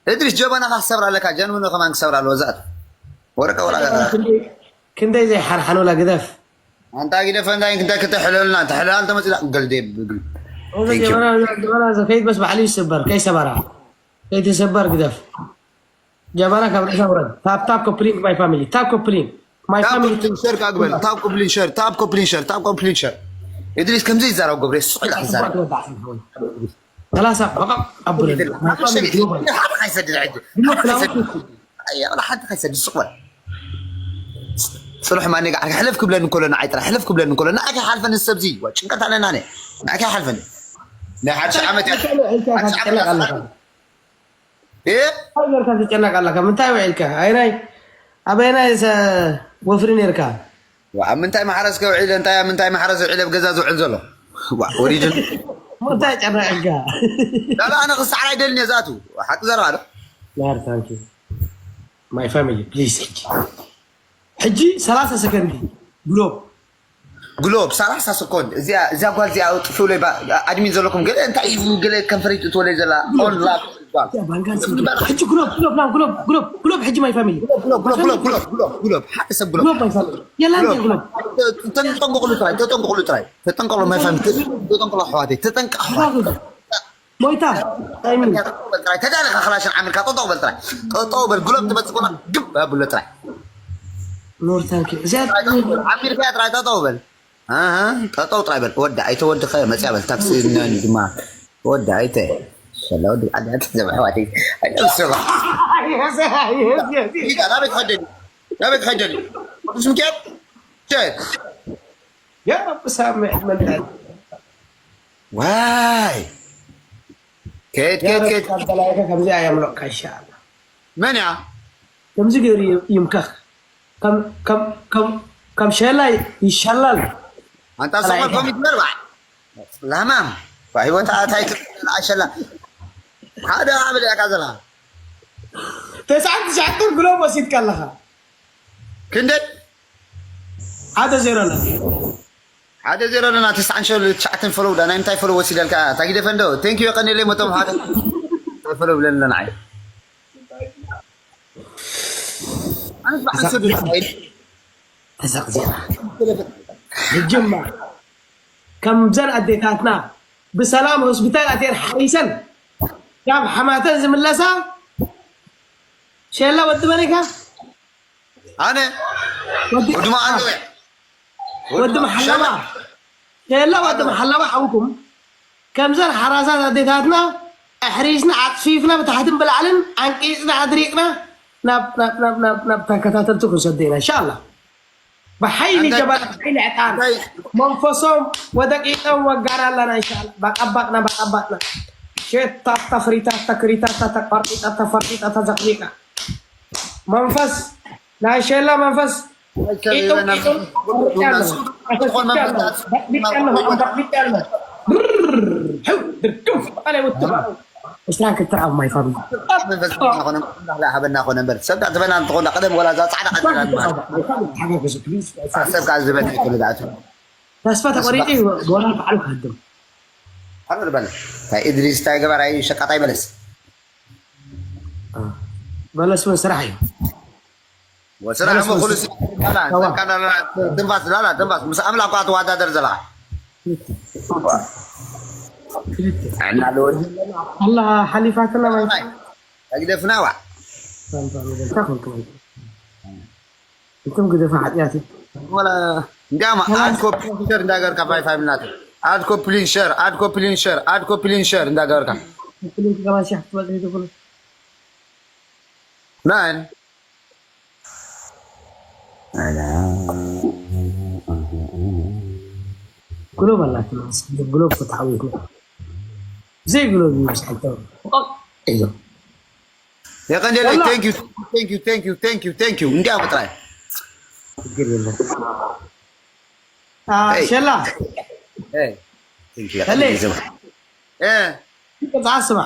እድሪስ ጀበናኻ ክሰብር ኣለካ፣ ጀንብኖ ከማን ክሰብር ኣለዎ። ዛት ወረቀ ወላ ክንደይ ዘይሓልሓሉላ ግደፍ። ኣንታ ግደፍ፣ እንታይ ክንተ-፣ ክተሕለልና፣ ተሕለላ እንተመፂላ፣ ገልዴ ብግል። ጀበና፣ ጀበና ከይድ በስ ባዕሉ ይሰበር፣ ከይሰበራ። ከይትሰበር ግደፍ። ጀበና ካብ ርእሳ ውረድ። ታፕ ታፕ ኮፕሊንክ ማይ ፋሚሊ። ታፕ ኮፕሊንክ ማይ ታፕ ፋሚሊ። ኮፕሊንክ ሸር፣ ካግበል። ታፕ ኮፕሊንክ ሸር፣ ታፕ ኮፕሊንክ ሸር፣ ታፕ ኮፕሊንክ ሸር። እድሪስ ከምዚ ይዛረብ ገብረ፣ ስቕ ኢላ ትዛረብ። ሰላሳ በቃ ኣቡለ። ማይ ፋሚሊ ግሎባል። ሓደ ካይሰድድ ሕጂ። ሓደ ካይሰድድ። ኣያ፣ ወላ ሓንቲ ካይሰድድ፣ ስቕ በል። ጽኑሕ ማን ጋር ሕለፍ ክብለኒ እንከሎ ንዓይ ጥራይ፣ ሕለፍ ክብለኒ እንከሎ ንዓይ ከይሓልፈኒ፣ ሰብዚ፣ ዋ፣ ጭንቀት ኣለና፣ ነ። ንዓይ ከይሓልፈኒ። ናይ ሓድሽ ዓመት እያ። ሓድሽ ዓመት እያ። እንታይ ጌርካ ትጨነቕ ኣለካ? ምንታይ ውዒልካ? ኣይናይ፣ ኣበይናይ ሰ-፣ ወፍሪ ኔርካ? ዋ፣ ኣብ ምንታይ ማሕረስ ከውዒለ? እንታይ ኣብ ምንታይ ማሕረስ ውዒለ ኣብ ገዛ ዝውዕል ዘሎ? ዋ፣ ወሪድን። ምንታይ ጨነቐካ? ላላ፣ ኣነ ክሰዓር ኣይደልን እየ ዝኣቱ። ሓቂ ዘረባ ዶ? ናር፣ ታንኪ። ማይ ፋሚሊ፣ ፕሊዝ፣ ሕጂ። ሕጂ ሰላሳ ሰከንድ እዩ። ግሎብ። ግሎብ፣ ሰላሳ ሰኮንድ። እዚኣ፣ እዚኣ ጓል እዚኣ ኣውጥፍለይ ባ-፣ ኣድሚን ዘለኩም ገለ እንታይ እዩ ገለ ከንፈረይ ትእትወለይ ዘላ? ኦን ላቭ ጓል። ባንጋን ስም ግንባር። ሕጂ ግሎብ፣ ግሎብ፣ ግሎብ፣ ግሎብ፣ ግሎብ፣ ግሎብ፣ ሕጂ ማይ ፋሚሊ። ግሎብ፣ ግሎብ፣ ግሎብ፣ ግሎብ፣ ግሎብ፣ ግሎብ። ሓደ ሰብ ግሎብ። ግሎብ ማይ ፋሚሊ። የላን ግሎብ። ግሎብ። ተ-፣ ተጠንቀቑሉ ጥራይ፣ ተጠንቀቑሉ ጥራይ። ተጠንቀቑሉ ማይ ፋሚሊ። ተጠንቀቑሉ ኣሕዋተይ፣ ተጠንቀቑ ኣሕዋተይ። ሞይታ። ታይሚንግ። ጠጠው በል ጥራይ። ተዳለኻ ክላሽን ዓሚርካ ጠጠው በል ጥራይ። ጠጠው በል፣ ግሎብ ትመጽእ ኮና ግብ ኣብሎ ጥራይ። ኖር ታንኪ። እዚኣ ዓሚርካ ጥራይ ጠጠው በል። ኣሃ፣ ጠጠው ጥራይ በል። ወዲ ኣይተወድኸ መጽያ በል። ታክሲ ነን ድማ። ወዲ ኣይተ-፣ ሸላ ወዲ ዓዲ ኣቲ ዘም ኣሕዋተይ። ኣይተስባ። ኢዳ ናበይ ትኸደኒ? ናበይ ትኸደኒ? ቅዱስ ሚካኤል? ሸት። ያ ረቢ ሳምሕ መንታ። ዋይ። ከየት፣ ከየት፣ ከየት? ካብ ተላኢኻ ከምዚ ኣየምለቕካ፣ ኢንሻኣላ። መን እያ? ከምዚ ገይሩ ይምከኽ። ከም፣ ከም፣ ከም፣ ከም ሸላ ይሸላል። ኣንታ ሰቆል ተላኢኻ። ኮሚት ነርባ። ላማም። ዋይ፣ ወታ ኣታይ ትብላ ሸላ። ሓደ ዓብል እያ ካዘላ። ተስዓን ትሽዓተን ግሎም ወሲድካ ኣለኻ። ክንደይ? ሓደ ዜሮ ኣለና። ሓደ ዜሮ ኣለና። ተስዓን ሸ-፣ ትሽዓተን ፎሎው ዳ ናይ ምንታይ ፎሎው ወሲደልካ? ታጊደ ፈንዶ። ቴንክ ዩ፣ የቀንየለይ፣ መቶም ሓደ ፎሎው ብለን ኣለና። ኣይ። ኣነስ ብሓንሳብ ዶ ተሳቕ ዜና። ህጅማ። ከምዘን ኣዴታትና ብሰላም ሆስፒታል ኣትየን ሓሪሰን ናብ ሓማተን ዝምለሳ ሸላ ወዲ መን ኢኻ? ኣነ ወዲ ወዲ መዓልቲ ወዲ መሓለባ። ሸላ ወዲ መሓለባ ሓውኩም ከምዘን ሓራሳት ኣዴታትና ኣሕሪስና ኣፅፊፍና ብታሕትን ብላዕልን ዓንቂፅና ኣድሪቕና ናብ፣ ናብ፣ ናብ፣ ናብ፣ ናብ ተከታተልቲ ክንሰዶ ኢና፣ ኢንሻኣላ። ብሓይሊ እንታይ ጀበና፣ ብሓይሊ ዕጣን፣ እንታይ መንፈሶም ወደቂጦም ወጋና ኣለና፣ ኢንሻኣላ። ባቃባቅና፣ ባቃባቅና። ሸታታ፣ ፍሪታታ፣ ክሪታታ፣ ተቋርጢጣታ፣ ፈርጢጣታ፣ ዘቕሊጣ። መንፈስ ናይ ሸላ መንፈስ ቂጡ ቂጡ ኣርጫለሁ። ኣፈስቻለሁ። በጥብጫለሁ። በጥብጫለሁ። ብር! ሕው! ድርግም! በቃ ላይ ወጥቶ። እስራን ክትረኣብ ማይ ፋሚሊ። መንፈስ ቅዱስ ዝኾነ ኣምላኽ ሃበና ኮነ እምበር፣ ሰብ ዳኣ ዝበና እንተኾና ቀደም ወላ እዛ ጻዕዳ ቀደም ማለት። ሓገዝ ፕሊዝ። ሰብ ዳኣ ዝበና ይኮነ ዳኣ። ተስፋ ተቆሪጡ እዩ፣ ጎራ በዓሉ ክሃድም። ሓረር በለ። እንታይ እድሪስ፣ እንታይ ገባር፣ ኣይ ሸቃጣይ በለስ። በለስ እውን ስራሕ እዩ። ወስራሕ በለስ እውን ኩሉ ስራሕ። ሲ-፣ ላላ፣ ተዋ። ዘካ ላላ፣ ትንፋስ፣ ላላ፣ ትንፋስ። ምስ ኣምላኽ እኳ ትወዳደር ዘለኻ። ክልተ። ጥዕና ኣለዎ። ኣላ ሓሊፋትና ማለት እዩ። ኣይግደፍና ዋ። ሳምባ መደልታ ኮንኩም። እንቱም ግደፉ ሓጢኣት እዩ። ወላ፣ እንዲያውም ኣድ ኮፕሊን ሸር እንዳገበርካ ባይ ፋሚሊ ናት። ኣድ ኮፕሊን ሸር፣ ኣድ ኮፕሊን ሸር፣ ኣድ ኮፕሊን ሸር እንዳገበርካ። ኮፕሊን ገባን ሺሕ ክትበጽሕ ትኽእሉ። ናን። ግሎብ ኣላትና፣ ግሎብ እኮ ተዓዊትና። ብዘይ ግሎብ እዩ፣ ምስ ሓልተ ቆቕ ኢሎም። የቐንደለይ፣ ወላ። Thank you, thank you, thank you, thank you, thank you። እንዲያው ጥራይ። ችግር የለም። አ፣ ኤይ። ሸላ። ኤይ። Thank you፣ ተለይ። የቐንደለይ ዘም-፣ እ። ይቅርታ፣ ስማ።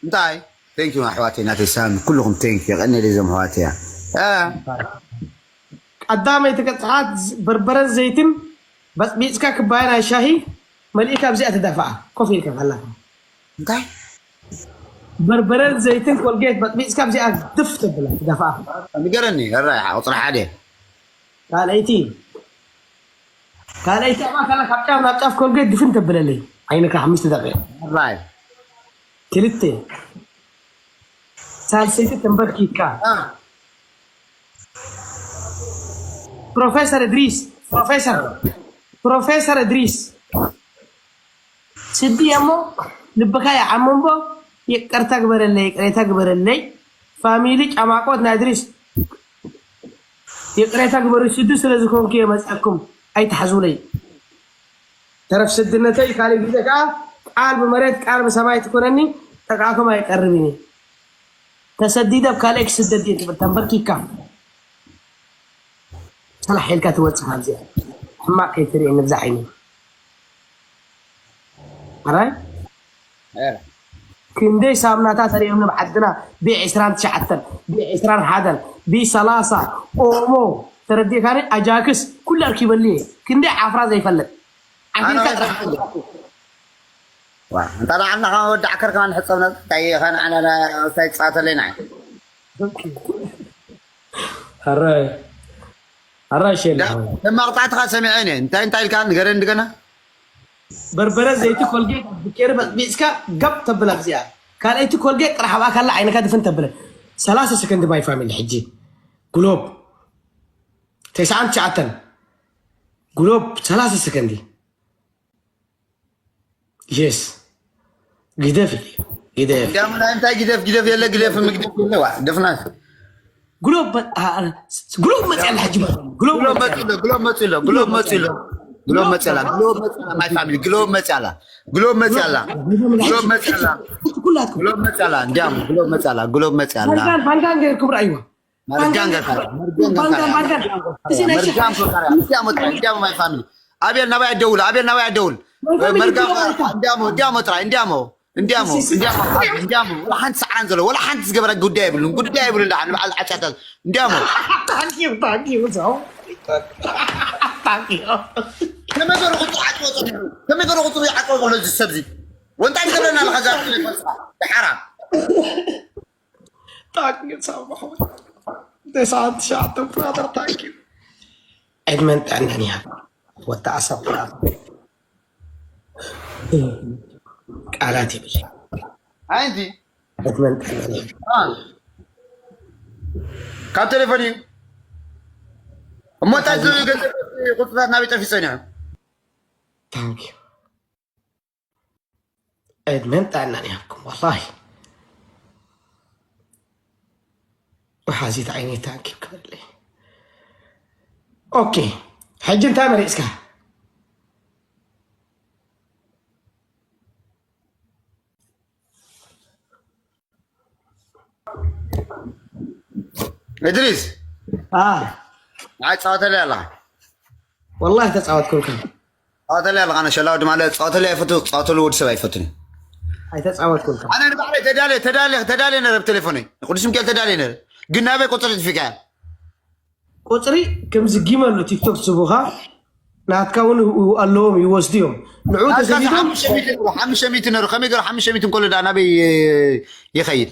እንታይ? Thank you ኣሕዋተይ፣ ናተይ ሳሚ፣ ኩልኹም thank you፣ የቐንደለይ ዘም ኣሕዋተይ። እ። ቀዳመይቲ ቅጽዓት በርበረን ዘይትን በጽቢጽካ ክባያ ናይ ሻሂ መሊእካ ኣብዚኣ ትደፍኣ፣ ኮፍ ኢልካ ከላኻ። እንታይ? በርበረን ዘይትን ኮልጌት በጥቢጽካ ኣብዚኣ ድፍ ተብላ ትደፍኣ። ንገረኒ፣ ሕራይ፣ ቁጽሪ ሓደ። ካልኣይቲ፣ ካልኣይቲ ኣብኣ ከላ ካብ ጫፍ ናብ ጫፍ ኮልጌት ድፍን ተብለለይ። ዓይንካ ሓሙሽተ ደቂቕ። ሕራይ። ክልተ። ሳልሰይቲ ተንበርኪካ። አ። ፕሮፌሰር እድሪስ፣ ፕሮፌሰር፣ ፕሮፌሰር እድሪስ። ስዲ እሞ ልብካ ይዓም እምቦ ይቅርታ ግበረለይ፣ ይቅሬታ ግበረለይ። ፋሚሊ ጫማቆት ናይ እድሪስ ይቅሬታ ግበሩ። ስዲ ስለ ዝኾንኩ እየ መጻኩም፣ ኣይትሓዙለይ። ተረፍ ስድነተይ ካልእ ግዜ ከኣ ቃል ብመሬት ቃል ብሰማይ ትኮነኒ፣ ጠቃኩም ኣይቀርብን እየ። ተሰዲደ ኣብ ካልእ ክስደድ እየ ትብል ተንበርኪካ። ሰላሕ ኢልካ ትወጽእ ካብዚኣ። ሕማቕ ከይትርኢ ንብዛ ዓይኒ። ኣራይ? ኤረ። ክንደይ ሳምናታት ኣርእዮም ናብ ዓድና፣ ቢ ዕስራን ትሽዓተን፣ ቢ ዕስራን ሓደን፣ ቢ ሰላሳ፣ ኦሞ፣ ተረዲእካኒ? ኣጃክስ፣ ኩሉ ኣርኪበሉ እየ። ክንደይ ዓፍራ ዘይፈልጥ። ዓፊርካ ኣነ ጥራሕ። ዋ፣ እንታ ንዓና ከማ ወዲ ዓከር ከማ ንሕጸብ ነ-፣ እንታይ ኸ ንዓና ነ-፣ እንታይ ትጻተለይ ንዓይ? ኣራይ፣ ኣራይ ሸላ። ዳ-፣ ደማ ቅጣዕትኻ ሰሚዐ እኔ። እንታይ፣ እንታይ ኢልካ ንገረኒ እንደገና? በርበረ፣ ዘይቲ፣ ኮልጌት፣ ብኬሪ በጥቢጽካ ገብ ተብላ ኣብዚኣ። ካልኣይቲ ኮልጌት ጥራሕ ኣብኣ ካላ ዓይንካ ድፍን ተብለ። ሰላሳ ሰከንድ ማይ ፋሚሊ ሕጂ። ግሎብ። ተስዓን ትሽዓተን። ግሎብ ሰላሳ ሰከንድ። የስ። ግደፍ ኢለ። ግደፍ። እንዲያውም ናይ እንታይ ግደፍ፣ ግደፍ የለ፣ ግደፍ ምግደፍ የለ፣ ዋ፣ ደፍናት። ግሎብ መ-፣ አ-፣ አ-፣ ግሎብ መጽኣላ ሕጂ ማለት ነው። ግሎብ ግሎብ መጽኣላ። መጽሎ፣ ግሎብ መጽሎ፣ ግሎብ መጽሎ። ግሎብ መጽኣላ፣ ግሎብ መጽኣላ፣ my family፣ ግሎብ መጽኣላ። ግሎብ መጽኣላ። ግሎብ መጽኣላ። ኩላትኩም። ግሎብ መጽኣላ፣ እንዲያውም ግሎብ መጽኣላ፣ ግሎብ መጽኣላ። ባንጋን፣ ባንጋን ገይርኩም ረኣይዋ። መርጋን ገርካ፣ መርጋን ገርካ። ባንጋን፣ ባንጋን። እዚ ናይ መርጋን ሸ-፣ ገርካ። እንዲያውም ወጣ፣ እንዲያውም my family። ኣቤል ናባይ ኣደውል፣ ኣቤል ናባይ ኣደውል። My family መርጋን ግሎብ ገርካ። ወጣ። እንዲያውም፣ እንዲያውም ጥራይ፣ እንዲያውም። እንዲያሞ፣ እሺ፣ እሺ። እንዲያሞ፣ እንዲያሞ፣ ወላ ሓንቲ ሰዓራን ዘሎ፣ ወላ ሓንቲ ዝገበረ ጉዳይ የብሉን፣ ጉዳይ የብሉን። ደሓን ንበዓል ዓጫታት። እንዲያሞ። Thank you, thank you, so. Thank you. ከመይ ገሩ ቁጽሪ ዓጽዎ ጸኒሑ? ከመይ ገሩ ቁጽሪ ዓጽዎ ዘሎ እዚ ሰብ እዚ? ወንታይ ትገብረና ኣለኻ እዛ ቴሌፎን ስኻ? ሓራም። Thank you, so much. ተስዓን ትሽዓተን brother, thank you. ዕድመን ጥዕናን ይሃብ። ወዲ ዓሳ brother። ቃላት የብለይ። ኣይ፣ እንዲ። ዕድመን ጥዕናን ይሃብ። አ። ካብ ቴሌፎን እዩ። እሞ እንታይ ዝብል ገንዘብ ቁፅታት ናበይ ጠፊኡ ጸኒሑ? Thank you። ዕድመን ጥዕናን ይሃብኩም። ወላሂ። ወሓዚት ዓይነይ thank you ክብለለይ። ኦኬ። ሕጂ እንታይ መሪጽካ? እድሪስ አ ንዓይ ፃወተለይ ኣለኻ። ወላሂ ተጻወትኩልካ። ፃወተለይ ኣለኻ። ኣነ ሸላው ድማ ለ ፃወተለይ ኣይፈቱ፣ ፃወተሉ ወዲ ሰብ ኣይፈቱን። ኣይተጻወትኩልካ። ኣነ ንባዕለይ ተዳልየ ተዳልየ ተዳልየ ነረ ብቴሌፎነይ ንቅዱስ ሚካኤል ተዳልየ ነረ። ግን ናበይ ቁፅሪ ጥፊካ? ቁፅሪ ከምዚ ጊመ ኣሎ ቲክቶክ ዝቡኻ ናትካ እውን ኣለዎም ይወስዱ እዮም። ንዑ ተሰዲዶም ሓሙሽተ ሚእቲ ነሩ። ከመይ ገሩ ሓሙሽተ ሚእቲ እንከሎ ዳ ናበይ ይኸይድ?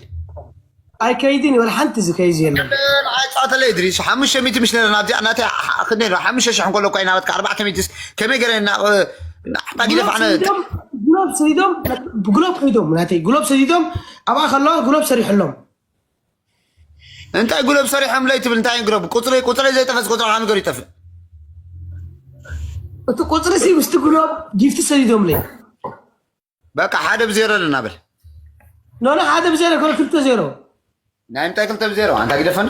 ኣይከይድን እዩ። ወላ ሓንቲ ዝከይዝ የለን። ፃወተለይ ድሪስ ሓሙሽተ ሚእቲ ምሽ ነረ ናብዚኣ ናተይ ክንደይ ነሩ? ሓሙሽተ ሽሕ እንከሎ እኳ ናበትካ ኣርባዕተ ሚእቲስ ከመይ ገረ ናዕባ ጊደፍ ኣነ ግሎብ ሰዲዶም ግሎብ ሒዶም ናተይ ግሎብ ሰዲዶም ኣብኣ ከለዋ ግሎብ ሰሪሕሎም። እንታይ ጉለብ ሰሪሖም ለይ ትብል እንታይ ግረብ ቁፅሪ ቁፅሪ ዘይጠፈስ ቁፅሪ ሓንገር ይጠፍእ። እቲ ቁፅሪ ሲ ምስቲ ግሎብ ጊፍቲ ሰዲዶምለይ። በቃ ሓደ ብዜሮ ኣለና በል። ኖኖ ሓደ ብዜሮ ኮነ ክልተ ዜሮ። ናይ ምንታይ ክልተ ብዜሮ ኣንታ ግደፈን።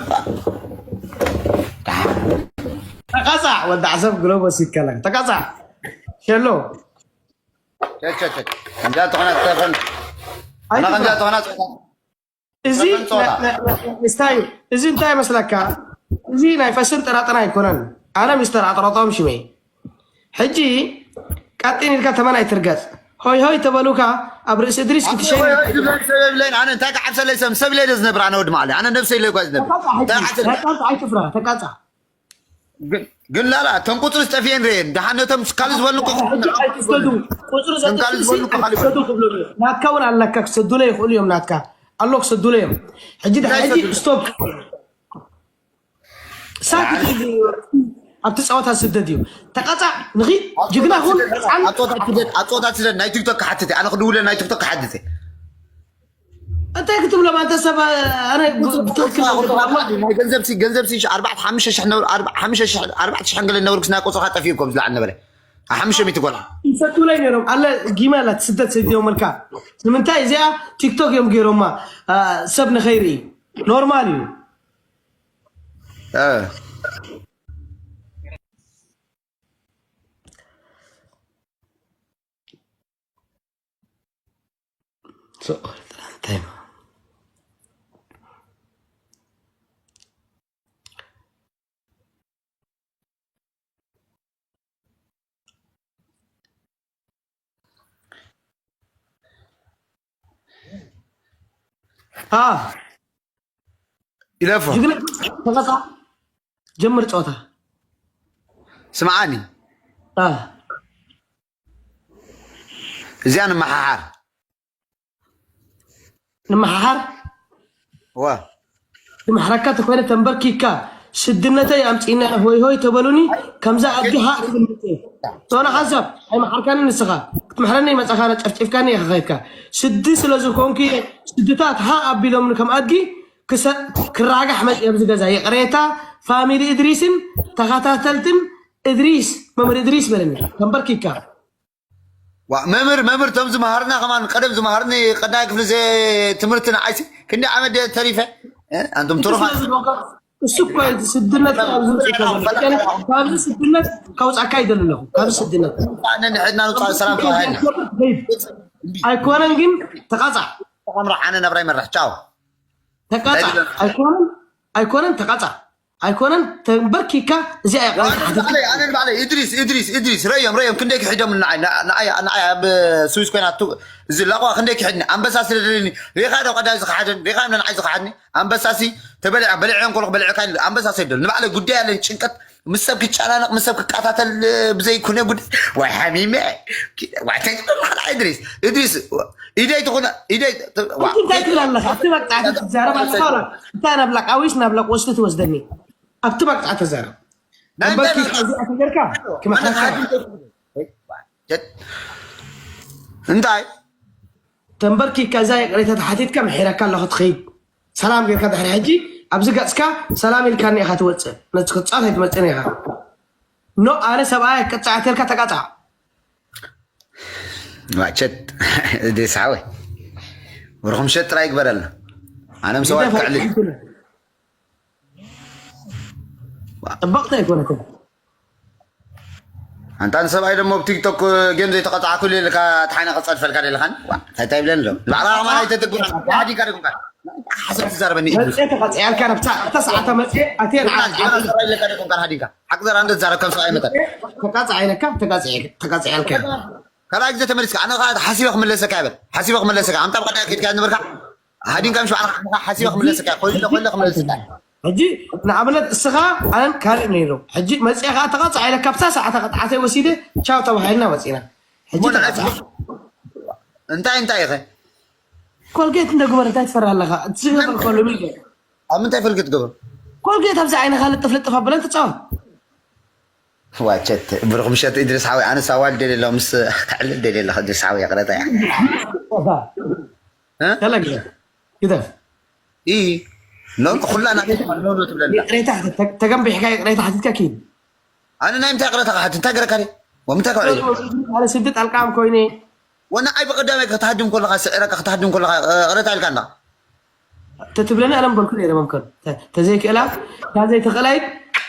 ተቃፃዕ ወዲ ዓሰብ ግሎብ ወሲድካ ኣለካ ተቃፃዕ። ሸሎ ቸቸቸ እንጃ ተኾና ክተፈን ኣና እንጃ ተኾና እዚ እንታይ እዚ እንታይ መስለካ? እዚ ናይ ፈስን ጥራጥራ ኣይኮነን። ኣነ ሚስተር ኣጥረጦም ሽመይ ሕጂ ቀጢን ኢልካ ተመን ኣይትርገጽ። ሆይ ሆይ ተበሉካ ኣብ ርእሲ እድሪስ ክትሸይን ብለይን ኣነ እንታይ ክዓብሰለይ ሰብ ሰብ ኢለ ዝነብር ኣነ ወዲ ማዕለ ኣነ ነብሰ ኢለ ኳ ዝነብር እንታይ ዓብሰለይ ተቃጻ ኣይትፍራ ተቃጻ። ግን ላላ እቶም ቁፅሪ ዝጠፍኤን ርኤን ደሓን ነቶም ካልእ ዝበልኩ ሕጂ ኣይትስደዱ። ቁፅሪ ዘጥፍእ ካልእ ዝበልኩ ካልእ ክብሉ ናትካ እውን ኣለካ ክሰዱለ ይኽእሉ እዮም። ናትካ ኣሎ ክሰዱለ እዮም። ሕጂ ድሓ ሕጂ ስቶፕ ሳክት ኢሉ ኣብቲ ፀወታ ዝስደድ እዩ። ተቃፃዕ ንኺድ ጅግና ሁን። ኣብ ፀወታ ትደድ ናይ ቲክቶክ ክሓትት ኣነ ክድውለ ናይ ቲክቶክ ክሓትት እንታይ ክትብሎም ኣንተ ሰብ ኣነ ብትክክል ናይ ገንዘብ ሲ ገንዘብ ሲ ኣርባዕተ ሓሙሽተ ሽሕ ነብር ኣርባዕተ ሽሕ ኣርባዕተ ሽሕ ገለ ነብር ክስና ቆፅርካ ጠፊኡ ከም ዝለዓል ነበረ ሓሙሽተ ሚእቲ ጎላ ይሰጡለይ ነይሮም ኣለ ጊመ ኣላ ትስደድ ሰይድዮ መልካ ንምንታይ እዚኣ ቲክቶክ እዮም ገይሮማ ሰብ ንኸይርኢ ኖርማል እዩ። ኢለፎ ጅግና ተቐጻ ጀምር ጸወታ ስምዓኒ አ እዚኣ ንመሓሓር ንመሓሓር ዋ ዝመሕረካ ተኮይነ ተንበርኪካ ስድነተይ ኣምፂእና ሆይ ሆይ ተበሉኒ። ከምዛ ኣዲ ሃ ክብል ቶና ሓንሳብ ኣይመሓርካኒ ንስኻ ክትምሕረኒ መፃኻ ጨፍጭፍካኒ ኢኻ ከይድካ ስዲ ስለ ዝኾንኩ ስድታት ሃ ኣቢሎምኒ ከም ኣድጊ ክራጋሕ መፅእ ኣብዚ ገዛ ይቕሬታ ፋሚሊ እድሪስን ተኸታተልትን እድሪስ መምህር እድሪስ በለኒ ተንበርኪካ ዋ መምህር መምህር ቶም ዝመሃርና ከማን ቀደም ዝመሃርኒ ቀዳይ ክፍሊ ዘ ትምህርቲ ንዓይሲ ክንዲ ዓመት ድየ ተሪፈ ኣንቱም ትሩፋት እሱ እኮ እዩ ስድነት ካብዚ ውፅእ ተበለ። ካብዚ ስድነት ካውፃካ ይደሊ ኣለኹ። ካብዚ ስድነት ነንሕድና ንውፃእ ሰላም ተባሂልና ኣይኮነን ግን ተቃፃ ተምራ ኣነ ነብራይ መራሕ ቻው ተቃፃ ኣይኮነን ኣይኮነን ተቃፃ ኣይኮነን ተንበርኪካ እዚኣ እያ ቃል ሓቲት ኣነ ባዕለይ እድሪስ እድሪስ እድሪስ ረዮም ረዮም ክንደይ ክሒዶም ንዓይ ንዓይ ንዓይ ኣብ ስዊስ ኮይና ቱ እዚ ላቋ ክንደይ ክሒድኒ ኣንበሳ ስለ ደለኒ ሪኻ ዶ ቀዳይ ዝኸሓደን ሪኻ ዶ ንዓይ ዝኸሓድኒ ኣንበሳሲ ተበሊዐ በሊዐን ኮሎ በሊዐካ ኣንበሳሲ ይደል ንባዕለይ ጉዳይ ኣለኝ ጭንቀት ምስ ሰብ ክጨናነቕ ምስ ሰብ ክቃታተል ብዘይኩነ ጉድ ዋይ ሓሚመ ዋይ ተግብር ሓላ እድሪስ እድሪስ ኢደይ ትኹነ ኢደይ እንታይ ትብል ኣለኻ? ኣብቲ መቅጣዕቲ ትዛረብ ኣለኻ። እንታይ ናብ ላቃዊስ ናብ ላቆስቲ ትወስደኒ? ኣብቲ መቅጣዕቲ ተዛረብ። ናይ በርኪ እንታይ እዚኣ ተገርካ ክመሓካ እንታይ ተንበርኪካ እዛ ይቅሬታ ተሓቲትካ ምሒረካ ኣለኹ ትኸይድ ሰላም ጌርካ ድሕሪ ሕጂ ኣብዚ ገጽካ ሰላም ኢልካኒ ኢኻ ትወፅእ ነቲ ክትፃወት ኣይትመፅእን ኢኻ ኖ ኣነ ሰብኣይ ቅፃዕ ተልካ ተቃፃዕ ማቸት ደሳወ ወርኹም ሸጥ ጥራይ ይግበረልና ኣነም ሰዋት ክዕልል ጥበቅቲ ኣይኮነትን ኣንታ ንሰብኣይ ደሞ ብቲክቶክ ጌም ዘይተቐፃዕኩሉ ኢልካ እቲ ሓይና ክፀድፈልካ ደለኻን እንታይ እንታይ ይብለኒ ዶ ንባዕልኻ ከማን ኣይተትግብራ ሓዲካ ደጉምካ ሓሰብ ትዛረበኒ እዩ። መፅኤ ተቐፅያልካ ነብታ ኣብታ ሰዓታ መፅኤ ኣትየ ንዓ ሓቂ ዘራ ኢለካ ደቆም ካል ሃዲንካ ሓቂ ዘራ እንደ ትዛረብ ከም ሰብኣይ መጠን ተቃፅዓ ኢለካ ተቃፅያልካ ካልኣይ ግዜ ተመሊስካ ኣነ ከዓ ሓሲበ ክምለሰካ ይበል ሓሲበ ክምለሰካ ኣምጣ ብቀዳይ ከድካ ዝነበርካ ሃዲንካ ምሽ ባዕልካ ሓሲበ ክምለሰካ ኮይለ ኮይለ ክምለሰካ ሕጂ ንኣብነት እስኻ ኣነን ካልእ ነይሩ ሕጂ መፅኤ ከዓ ተቐፅዓ ኢለካ ኣብታ ሰዓታ ቅጥዓተይ ወሲደ ቻው ተባሂልና መፂና ሕጂ ተቐፅዓ እንታይ እንታይ ኢኸ ኮልጌት እንደግበር እንታይ ትፈርህ ኣለኻ እቲ ዝገበር ከሎ ሚል ኣብ ምንታይ ፈልገት ገበር ኮልጌት ኣብዚ ዓይንኻ ልጥፍ ልጥፍ ኣበለን ትፃወት ዋቸት ብሩክ ምሸት ኢድሪስ ሓወይ ኣነ ሳዋል ደልየ ኣሎ ምስ ክዕልል ደልየ ኣለኹ ኢድሪስ ሓወይ ይቕረታ እያ ተለግዘ ግደፍ ኢ ኖ ኩላ ናተይ ኖ ኖ ትብለና ይቅሬታ ተገንቢሕካ ይቅሬታ ሓቲትካ ኪድ ኣነ ናይ ምንታይ ይቕረታ ክሓት እንታይ ገረካ ድየ ወምንታይ ክዕልል ኣነ ስዲ ጣልቃም ኮይነ ወና ኣይ ብቀዳማይ ከተሃድም ከለካ ስዕረካ ከተሃድም ከለካ ይቕረታ ኢልካ እንዳ ተትብለኒ ኣነ ምበልኩ ነይረ መምከር ተዘይክእላ እታ ዘይትኽእላይ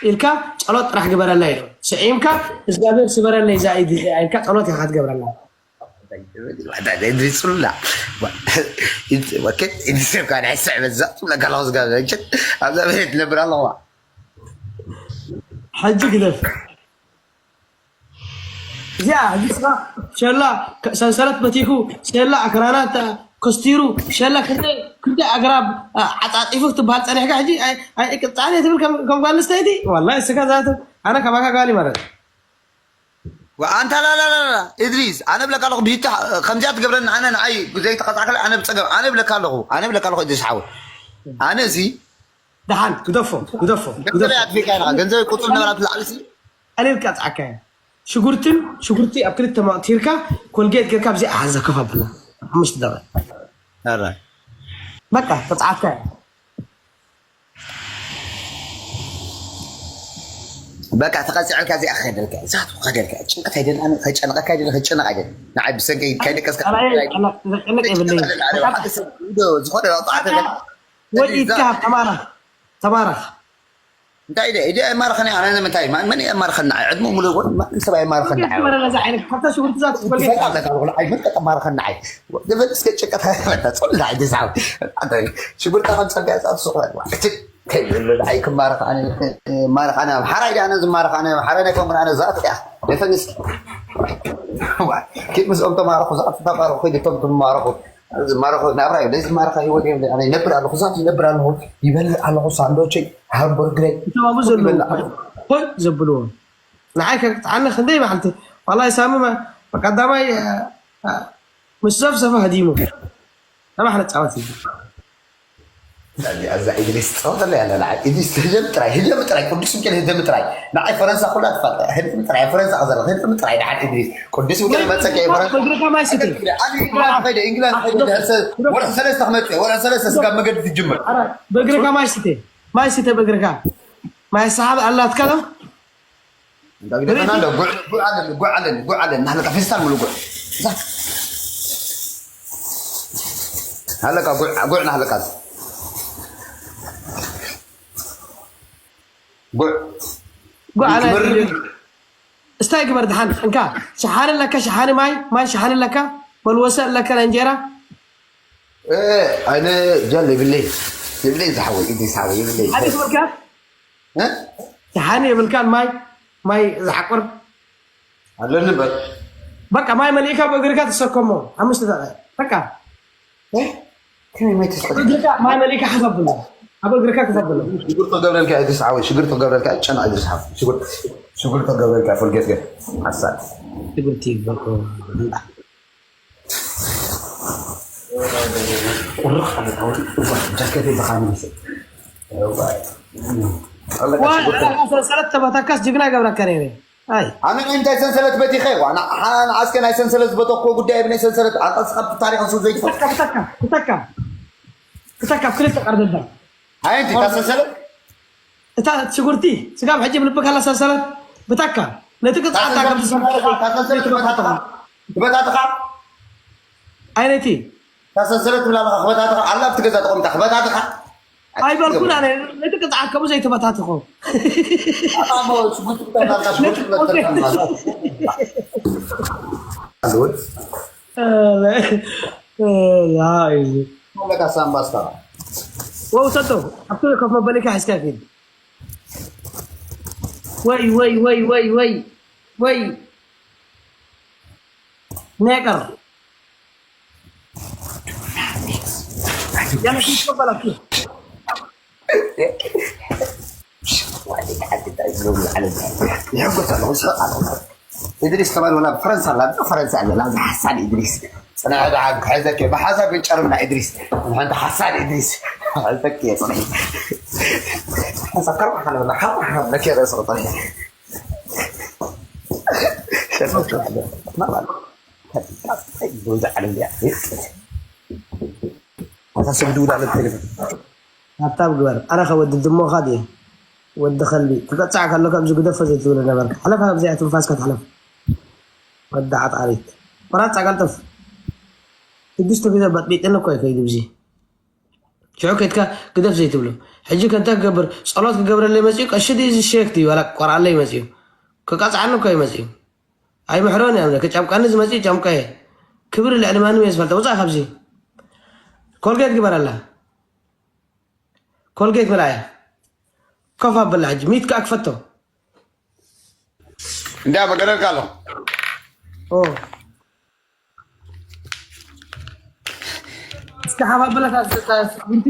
ኢልካ ጸሎት ጥራሕ ግበረላ ኢሉ ስዒምካ እግዚኣብሔር ስበረለይ እዛ ኢድ እዚኣ ኢልካ ጸሎት ኢኻ ትገብረላ ጽሉላ ኢንስብካ ናይ ስዕበት ዛ ትብለካ ኣለኹ ስጋብ ኣብዛ ቤት ትነብር ኣለኹ ሕጂ ግደፍ እዚኣ ሕጂ ስኻ ሸላ ሰንሰለት በቲኹ ሸላ ኣክራናት ከስቲሩ ሸላ ክንደይ ክንደይ ኣግራብ ዓፃፂፉ ክትበሃል ፀኒሕካ ሕጂ ኣይቅፃዕን እየ ትብል ከም ጓል ኣንስተይቲ ዋላ ስጋ ዛቱ ኣነ ከማካ ጓል ማለት ኣንታ ላላላላ እድሪስ ኣነ ብለካ ኣለኹ ብሂታ ከምዚኣ ትገብረኒ ኣነ ንዓይ ዘይተቐፃዕከለ ኣነ ብፀገም ኣነ ብለካ ኣለኹ ኣነ ብለካ ኣለኹ እድሪስ ሓወ ኣነ እዚ ደሓን ግደፎ ግደፎ ገንዘበይ ኣጥፊእካ ኢኻ ገንዘበይ ቁፅር ነበር ኣብቲ ላዕሊ ሲ ቀሊል ቀፅዓካ እያ ሽጉርትን ሽጉርቲ ኣብ ክልተ መቕቲርካ ኮልጌት ጌርካ ብዚ ኣሓዘ ከፋብላ ሓሙሽተ ደቂ ኧረ በቃ ተፅዓካ እያ በቃ ተቐፂዐልካ እዚኣ ክኸደልካ እያ ዛቱ ክኸደልካ እያ ጭንቀት ኣይደል ኣነ ከጨነቐካ ኣይደል ከጨነቕ ኣይደል ንዓይ ብሰንከይ ካይደቀስካ ካልኣይ ጨነቅ የብለይ ሓደ ሰብ ኢዶ ዝኾነ ኣውፅኣ ተበል ወዲትካ ተባረኽ ተባረኽ እንታይ ኢደ ኢደ ኣይማርኸን እያ ኣነ ንምንታይ ማን መን የማርኸን ንዓይ ዕድሙ ሙሉ ይኹን ማንም ሰብ ኣይማርኸን ንዓይ ዝበረለ ዝዓይነት ካብታ ሽጉርቲ ዛት ትፈልገ ይፈልጥ ኣለካ ብሎ ኣይ መን ተማርኸን ንዓይ ደበል እስከ ጭቀት ኣይመጣ ጾል ንዓይ ደሳብ ሽጉርታ ከም ጸቢያ ጻት ሱቕ ክትል ከይብሉ ንዓይ ክማርኽ ኣነ ማርኽ ኣነ ሓራይ ዳ ኣነ ዝማርኽ ኣነ ሓራይ ናይ ኮምና ኣነ ዛት እያ ደፈንስ ኪድ ምስኦም ተማረኹ ዛት ተማረኹ ኪድ እቶም ትማረኹ ዝማረኹ ናብራ እዩ ዝማረኻ ህይወት የብለ ኣነ ይነብር ኣለኹ ዛት ይነብር ኣለኹ ይበልዕ ኣለኹ ሳንዶቸይ ሃምበርግረይ ተባቡ ዘለዉ ኮይ ዘብልዎ ንዓይ ከቅጥዓኒ ክንደይ መዓልቲ ዋላ ሳሚ ቀዳማይ ምስ ዘፍዘፈ ሃዲሙ ሰባሕ ነፃወት እዩ እዛ ኢድሪስ ትፃወተላ ያለ ንዓይ ኢድሪስ ህደም ጥራይ ህደም ጥራይ ቅዱስ ሚካኤል ህደም ጥራይ ንዓይ ፈረንሳ ኩላ ትፋልጠ ህደም ጥራይ ፈረንሳ ከዘለ ህደም ጥራይ ንዓይ ኢድሪስ ቅዱስ ሚካኤል መፀቀ ፈረንሳ በእግርካ ማይ ስተ ኢንግላንድ ከይደ ኢንግላንድ ከይደ ወርሒ ሰለስተ ክመፅእ ወርሒ ሰለስተ ስጋብ መገዲ ትጅምር በእግርካ ማይ ስተ ማይ ስተ በእግርካ ማይ ሰሓብ ኣላትካ ዶ ጉዕ ኣለኒ ጉዕ ኣለኒ ጉዕ ኣለኒ ናህለካ ፌስታል ሙሉ ጉዕ ሃለካ ጉዕ ጉዕ ናህለካ ጉዕ ጉዕ ኣነ እስታይ ግበር ድሓን እንካ ሸሓኒ ኣለካ ሸሓኒ ማይ ማይ ሸሓኒ ኣለካ መልወሰ ኣለካ ናይ እንጀራ ኣነ ጀል ይብለይ ይብለይ ዝሓወይ ኢድሪስ ሓወይ ይብለይ ሓደ ግበርካ ሸሓኒ የብልካን ማይ ማይ ዝዓቁር ኣለኒ በር በቃ ማይ መሊእካ ብእግርካ ትሰከሞ ሓሙሽተ ደቂቃ በቃ ከመይ ማይ ተስቆ እግርካ ማይ መሊእካ ሓሳብ ብሎ ኣብ እግርካ ክሳብ ብሎ ሽጉር ተገብረልካ ኢድሪስ ሓወይ ሽጉር ተገብረልካ ጨና ኢድሪስ ሓወይ ሽጉር ሽጉር ተገብረልካ ፈልጌት ገ ሓሳብ ትግርቲ ይበቆ ቁርቕ ኣለ ታወሪ ጃኬት ይበኻኒ ሰንሰለት ተባታካስ ጅግና ይገብረካ ነይረ ኣይ ኣነ እንታይ ሰንሰለት በቲኸ ዋና ሓን ኣስከ ናይ ሰንሰለት ዝበተኮ ጉዳይ ብናይ ሰንሰለት ኣቀስካ ታሪኽ ሱ ዘይትፈ ክተካ ክተካ ክተካ ክልተ ቀርደዳ ኣይ እንታይ ሰንሰለት እታ ሽጉርቲ ስጋብ ሕጂ ብልብካ ኣላ ሰንሰለት ብታካ ነቲ ቅፅዓታ ከም ትበታትኻ ኣይነቲ እታ ሰንሰለት ትብላ ኣለኻ ክበታትኻ ኣላ ኣብቲ ገዛ ተቐሚጣ ክበታትኻ ኣይበልኩን ኣነ ነቲ ቅፅዓት ከምኡ ዘይተበታትኾ ሽጉርቲ ትበታትኻ ሽጉርቲ ትበታትኻ ኣለካ ሳምባስታ ወውሰዶ ኣብቲ ኮፍ መበሊካ ሒዝካ ኪድ። ወይ ወይ ወይ ወይ ወይ ወይ ኔቀር ያለ ኪድ በላችሁ። ይሕጎስ ኣለኹ፣ ይስሕቕ ኣለኹ። እድሪስ ከማን ወላ ፈረንሳ ኣላ፣ ፈረንሳ ኣላ፣ ኣብዚ ሓሳድ እድሪስ። ጽንሕ ደሓን ክሕዘኪ፣ ብሓሳብ ግን ጨርምና እድሪስ። ሓንቲ ሓሳድ እድሪስ። ክሕዘኪ እየ ጽንሒ። ሓሳብ ከርባሕ ኣለና፣ ከርባሕ ኣለኪ ርእሲ ጽንሒ። ሸፈፍ ኣለና። ኣታ ስግዲ ውዳ ለትልፍ። ታብታብ ግበር። ኣረ ከ ወዲ ድሞኻ ድየ? ወዲ ከልቢ። ክቀጻዕ ከሎ ከምዚ ግደፎ ዘይትብሎ ነበርካ። ሓለፋ ካብዚኣ ትንፋስካ ትሕለፍ። ወዲ ዓጣሪት። ቆራጻ ቀልጥፍ። ሽዱሽተ ግዜ በጥቢጥኒ እኮ እዩ ከይዱ ብዚ። ሽዑ ከይድካ ግደፍ ዘይትብሎ። ሕጂ ከ እንታይ ክገብር? ጸሎት ክገብረለይ መጺኡ ቀሺ ድዩ እዚ ሼክ ድዩ ዋላ ቆርኣለይ መጺኡ? ክቀጽዓኒ እኮ እዩ መጺኡ። ኣይምሕሮን እየ ኣምላክ። ጨምቀኒ ዝመጽእ ጨምቀ እየ። ክብሪ ልዕሊ ማንም እየ ዝፈልጦ። ውጻእ ካብዚ። ኮልጌት ግበረላ። ኮልጌት ምልኣያ። ኮፍ ኣብላ ሕጂ። ሚት ከኣ ክፈቶ። እንዳ መገደልካ ኣለኹ። ኦ። እስከ ሓፍ ኣብላ እታ፣ እታ ስጉምቲ።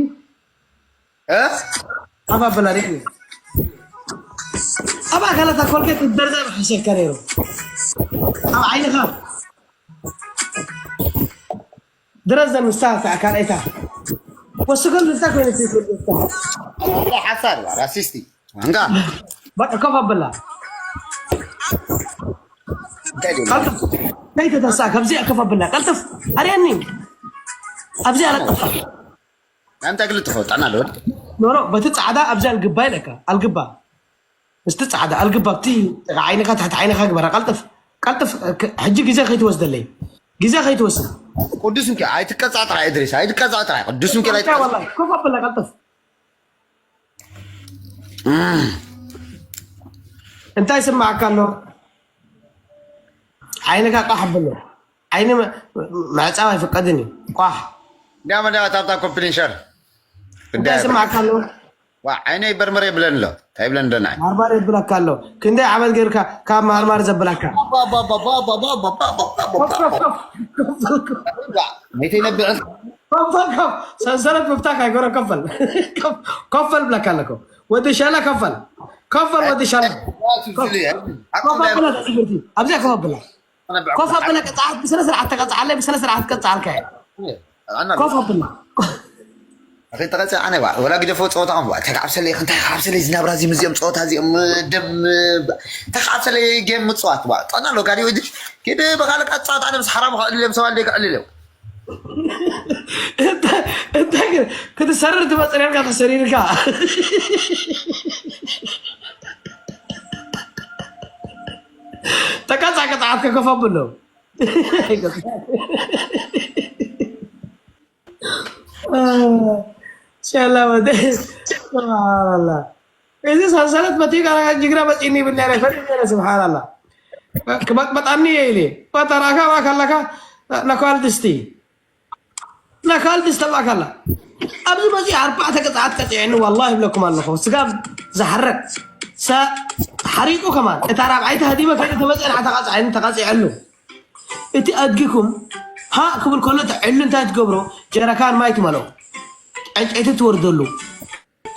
እ? ሓፍ ኣብላ ሪእኒ። ኣብ ኣካላታ ኮልጌት ደርዛ ምሕሸካ ነይሩ። ኣብ ዓይንኻ። ድረዘን ምስታ ካልኣይታ። ወስገሉ እንታይ ኮይነ ትይትወልታ? ሓሳድ ራሲስቲ። እንጋ። በቃ ኮፍ ኣብላ። እንታይ ድዩ? ቀልጥፍ። እንታይ ተተሳ? ካብዚኣ ኮፍ ኣብላ። ቀልጥፍ። ኣርያኒ። ኣብዚኣ ለጥፋ። ኣንተ ግል ትኸው ጣና ኣሎ። ኖሮ፣ በቲ ጻዕዳ ኣብዚኣ ኣልግባ ኢለካ። ኣልግባ። ምስቲ ጻዕዳ ኣልግባ። ኣብቲ ዓይንኻ፣ ትሕቲ ዓይንኻ ግበራ። ቀልጥፍ። ቀልጥፍ። ክ-፣ ሕጂ ግዜ ከይትወስደለይ። ግዜ ከይትወስድ። ቅዱስ ሚካኤል ኣይትቀጻዕ ጥራይ እድሪስ፣ ኣይትቀጻዕ ጥራይ። ቅዱስ ሚካኤል ኣይትቀጻዕ። ወላሂ፣ ኮፍ ኣብላ ቀልጥፍ። እንታይ ይስማዓካ ኣሎ? ዓይንካ ቃሕ ኣብሎ። ዓይኒ ም-፣ ምዕጻው ኣይፍቀድን እዩ። ቋሕ። እንዲያም እንዲያ ታብታ ኮምፕሊንሸር እንታይ ይስማዓካ ኣሎ? ዋ ዓይነይ በርበረ ይብለን ኣሎ። እንታይ ይብለን ደናይ? ማርማር ይብለካ ኣሎ። ክንደይ ዓመት ጌርካ ካብ ማርማር ዘብላካ? መይተይ ነብዕን ኮፈል፣ ኮፍ-፣ ሰንሰለት ምፍታክ ኣይኮነ፣ ኮፈል። ኮፍ-፣ ኮፈል ብለካ ኣለኮ። ወዲ ሸላ ኮፈል። ኮፈል ወዲ ሸላ። ኮፍ ኣብላ ትምህርቲ። ኣብዚኣ ኮፍ ኣብላ። ኮፍ ኣብላ ቅጽዓት ብስነ ስርዓት ተቀጽዓለይ፣ ብስነ ስርዓት ቀጽዓልካ እየ። ኮፍ ኣብላ። ኣኺ ተቐጽ ኣነ ባ ወላ ግደፎ ጸወታኹም ባ ተካብሰለይ እንታይ ካብሰለይ ዝናብራ እዚ ምዚኦም ጸወታ እዚኦም ደም ተካብሰለይ ጌም ምጽዋት ባ ጠና ኣሎ ጋዲ ወዲ ኪድ በቃ ለቃ ጸወታ ደምስ ሓራም ከዕልል እዮም ሰባል ደይ ከዕልል እዮም። እንታይ ግን ክትሰርር ትመፅእ ነርካ ተሰሪርካ ተቀፃ ቅፅዓት ከከፍ ኣብሎ ሸላ ወደ ስብሓንላ እዚ ሰንሰለት መትዩ ጋር ጅግራ መፂኒ ይብል ነረ ፈሪ ነረ ስብሓንላ ክመጥመጣኒ እየ ኢለ ተራእካ ባ ከለካ ነኳል ድስቲ ነካል ድስቲ ተባእካላ ኣብዚ መፂ ኣርባዕተ ቅፅዓት ቀፂዐኒ ዋላ ይብለኩም ኣለኹ ስጋብ ዝሓረቅ ሓሪቁ ከማን እታ ራብዓይቲ ሃዲመ ከይደ ተመፀ ንዓ ተቃፅዐኒ ተቃፂዐሉ እቲ ኣድጊኩም ሃ ክብል ከሎ እቲ ዕሉ እንታይ ትገብሮ ጀረካን ማይ ትመልኦ ዕንጨይቲ ትወርደሉ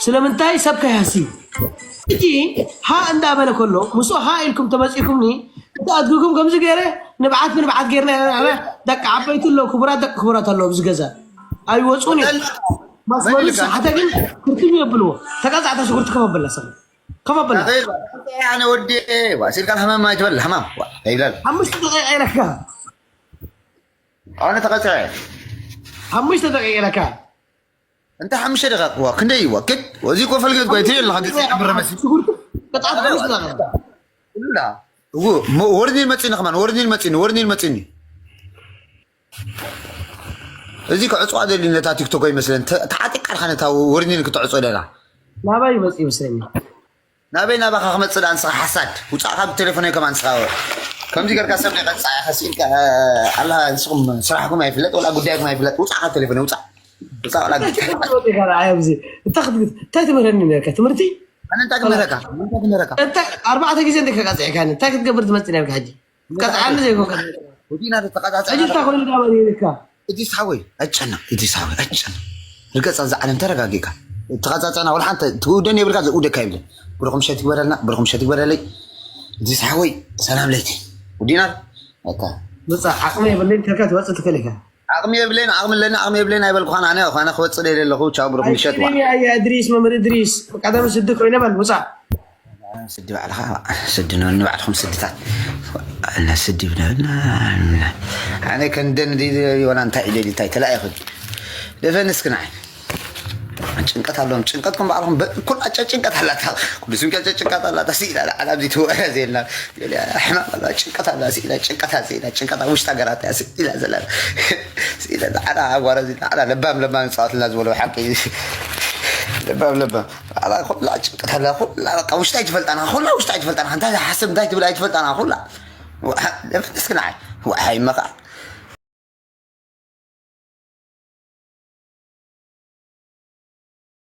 ስለምንታይ ሰብ ከይሃስዩ እቲ ሃ እንዳበለ ከሎ ምስኡ ሃ ኢልኩም ተመፂእኩምኒ እቲ ኣድግኩም ከምዚ ገይረ ንብዓት ብንብዓት ገይርና ኢና ደቂ ዓበይቲ ኣለዉ ክቡራት ደቂ ክቡራት ኣለዉ ኣብዚ ገዛ ኣይወፁን እዮም ማስመሩ ዝሰሓተ ግን ክርትም የብልዎ ተቀፃዕታ ሽጉርቲ ከፍ ኣብላ ሰብ ከፍ ኣብላ ኣነ ወዲ ዋሲልካ ሕማም ኣይትበል ሕማም ይብላል ሓሙሽተ ደቂቃ ኢለካ ኣነ ተቀፅዐ ሓሙሽተ ደቂቃ ኢለካ እንተ ሓሙሽተ ደቂቕ ዋ ክንደይ ዋ ክድ ወዚ ኮ ፈልገት ጓይ ትሪኦ ኣለኻ ግዜ ብረ መሲ ሽጉርቲ ቅጣት ሓሙሽተ ደቂቃ ኩላ እዎ ወርኒን መጺኒ ከማን ወርኒን መጺኒ ወርኒን መጺኒ እዚ ክዕጽዋ ደሊ ነታ ቲክቶክ ይመስለን ተዓጢቃ ድኻ ነታ ወርኒን ክትዕጾ ደላ ናባይ መጽእ ይመስለኒ ናበይ ናባኻ ክመጽእ ደኣ ንስኻ ሓሳድ ውጻእ ካብ ቴሌፎነይ ከማን ንስኻ ከምዚ ገርካ ሰብ ናይ ቀጻ ኢኻ ስኢልካ ኣላ ንስኹም ስራሕኩም ኣይፍለጥ ወላ ጉዳይኩም ኣይፍለጥ ውጻእ ካብ ቴሌፎነይ ውጻእ ጻዕላ እንታይ ትገብር ወፂእካ ንዓይ ኣብዚ እንታይ ክትግት እንታይ ትምህረኒ ነርካ ትምህርቲ ኣነ እንታይ ክምህረካ እንታይ ክምህረካ እንታይ ኣርባዕተ ግዜ እንደ ከቃፅዕካኒ እንታይ ክትገብር ትመፅእ ነርካ ሕጂ ትቀፅዓኒ ዘይኮንካ ወዲና ተቃጻጸ ሕጂ እንታይ ኮይኑ ዳባ ነይርካ እዲስ ሓወይ ኣጨና እዲስ ሓወይ ኣጨና ርገጽ ኣብዛ ዓለም ተረጋጊእካ ተቃጻጸና ወላ ሓንቲ ትውደን የብልካ ዝውደካ የብለን ብሩኹም ሸት ይግበረልና ብሩኹም ሸት ይግበረለይ እዲስ ሓወይ ሰላም ለይቲ ወዲና እካ ብፃ ዓቕሚ የብለይን ተልካ ትወፅእ ትኽእል ኢካ ዓቕሚ የብለይን ዓቕሚ ኣለኒ ዓቕሚ የብለይን ኣይበልኩኻን ኣነ ኣነ ክወፅእ ደለ ኣለኹ ቻው ብሩኹም ሸት ዋ ኣይትሪኒ ኣየ እድሪስ መምህር እድሪስ ቀዳሚ ስዲ ኮይነ በል ውፃእ ስዲ ባዕልኻ ስዲ ንባዕልኹም ስድታት እና ስዲ ብለና ኣነ ከንደን ወላ እንታይ ኢለ እንታይ ተላኢኹ ደፈን እስክናይ ጭንቀት ኣለዎም ጭንቀትኩም ባዕልኹም ኩላጫ ጭንቀት ኣላታ ቅዱስ ሚካኤል ጭንቀት ኣላታ ስኢላ ዓላ ኣብዚ ትወረ ዘየላ ሕማም ኣላ ጭንቀት ኣላ ስኢላ ጭንቀት ስኢላ ጭንቀት ውሽጣ ገራት ስኢላ ዘላ ስኢላ ዓላ ኣዋራ ለባም ለባም ለባም ፃወትልና ዝበሎ ሓቂ ለባም ለባም ኣላ ኩላ ጭንቀት ኣላ ኩላ በቃ ውሽጣ ኣይትፈልጣና ኩላ ውሽጣ ኣይትፈልጣና እንታይ ዝሓስብ እንታይ ትብል ኣይትፈልጣና ኩላ ደፈን እስክናይ ዋሓይ መኻ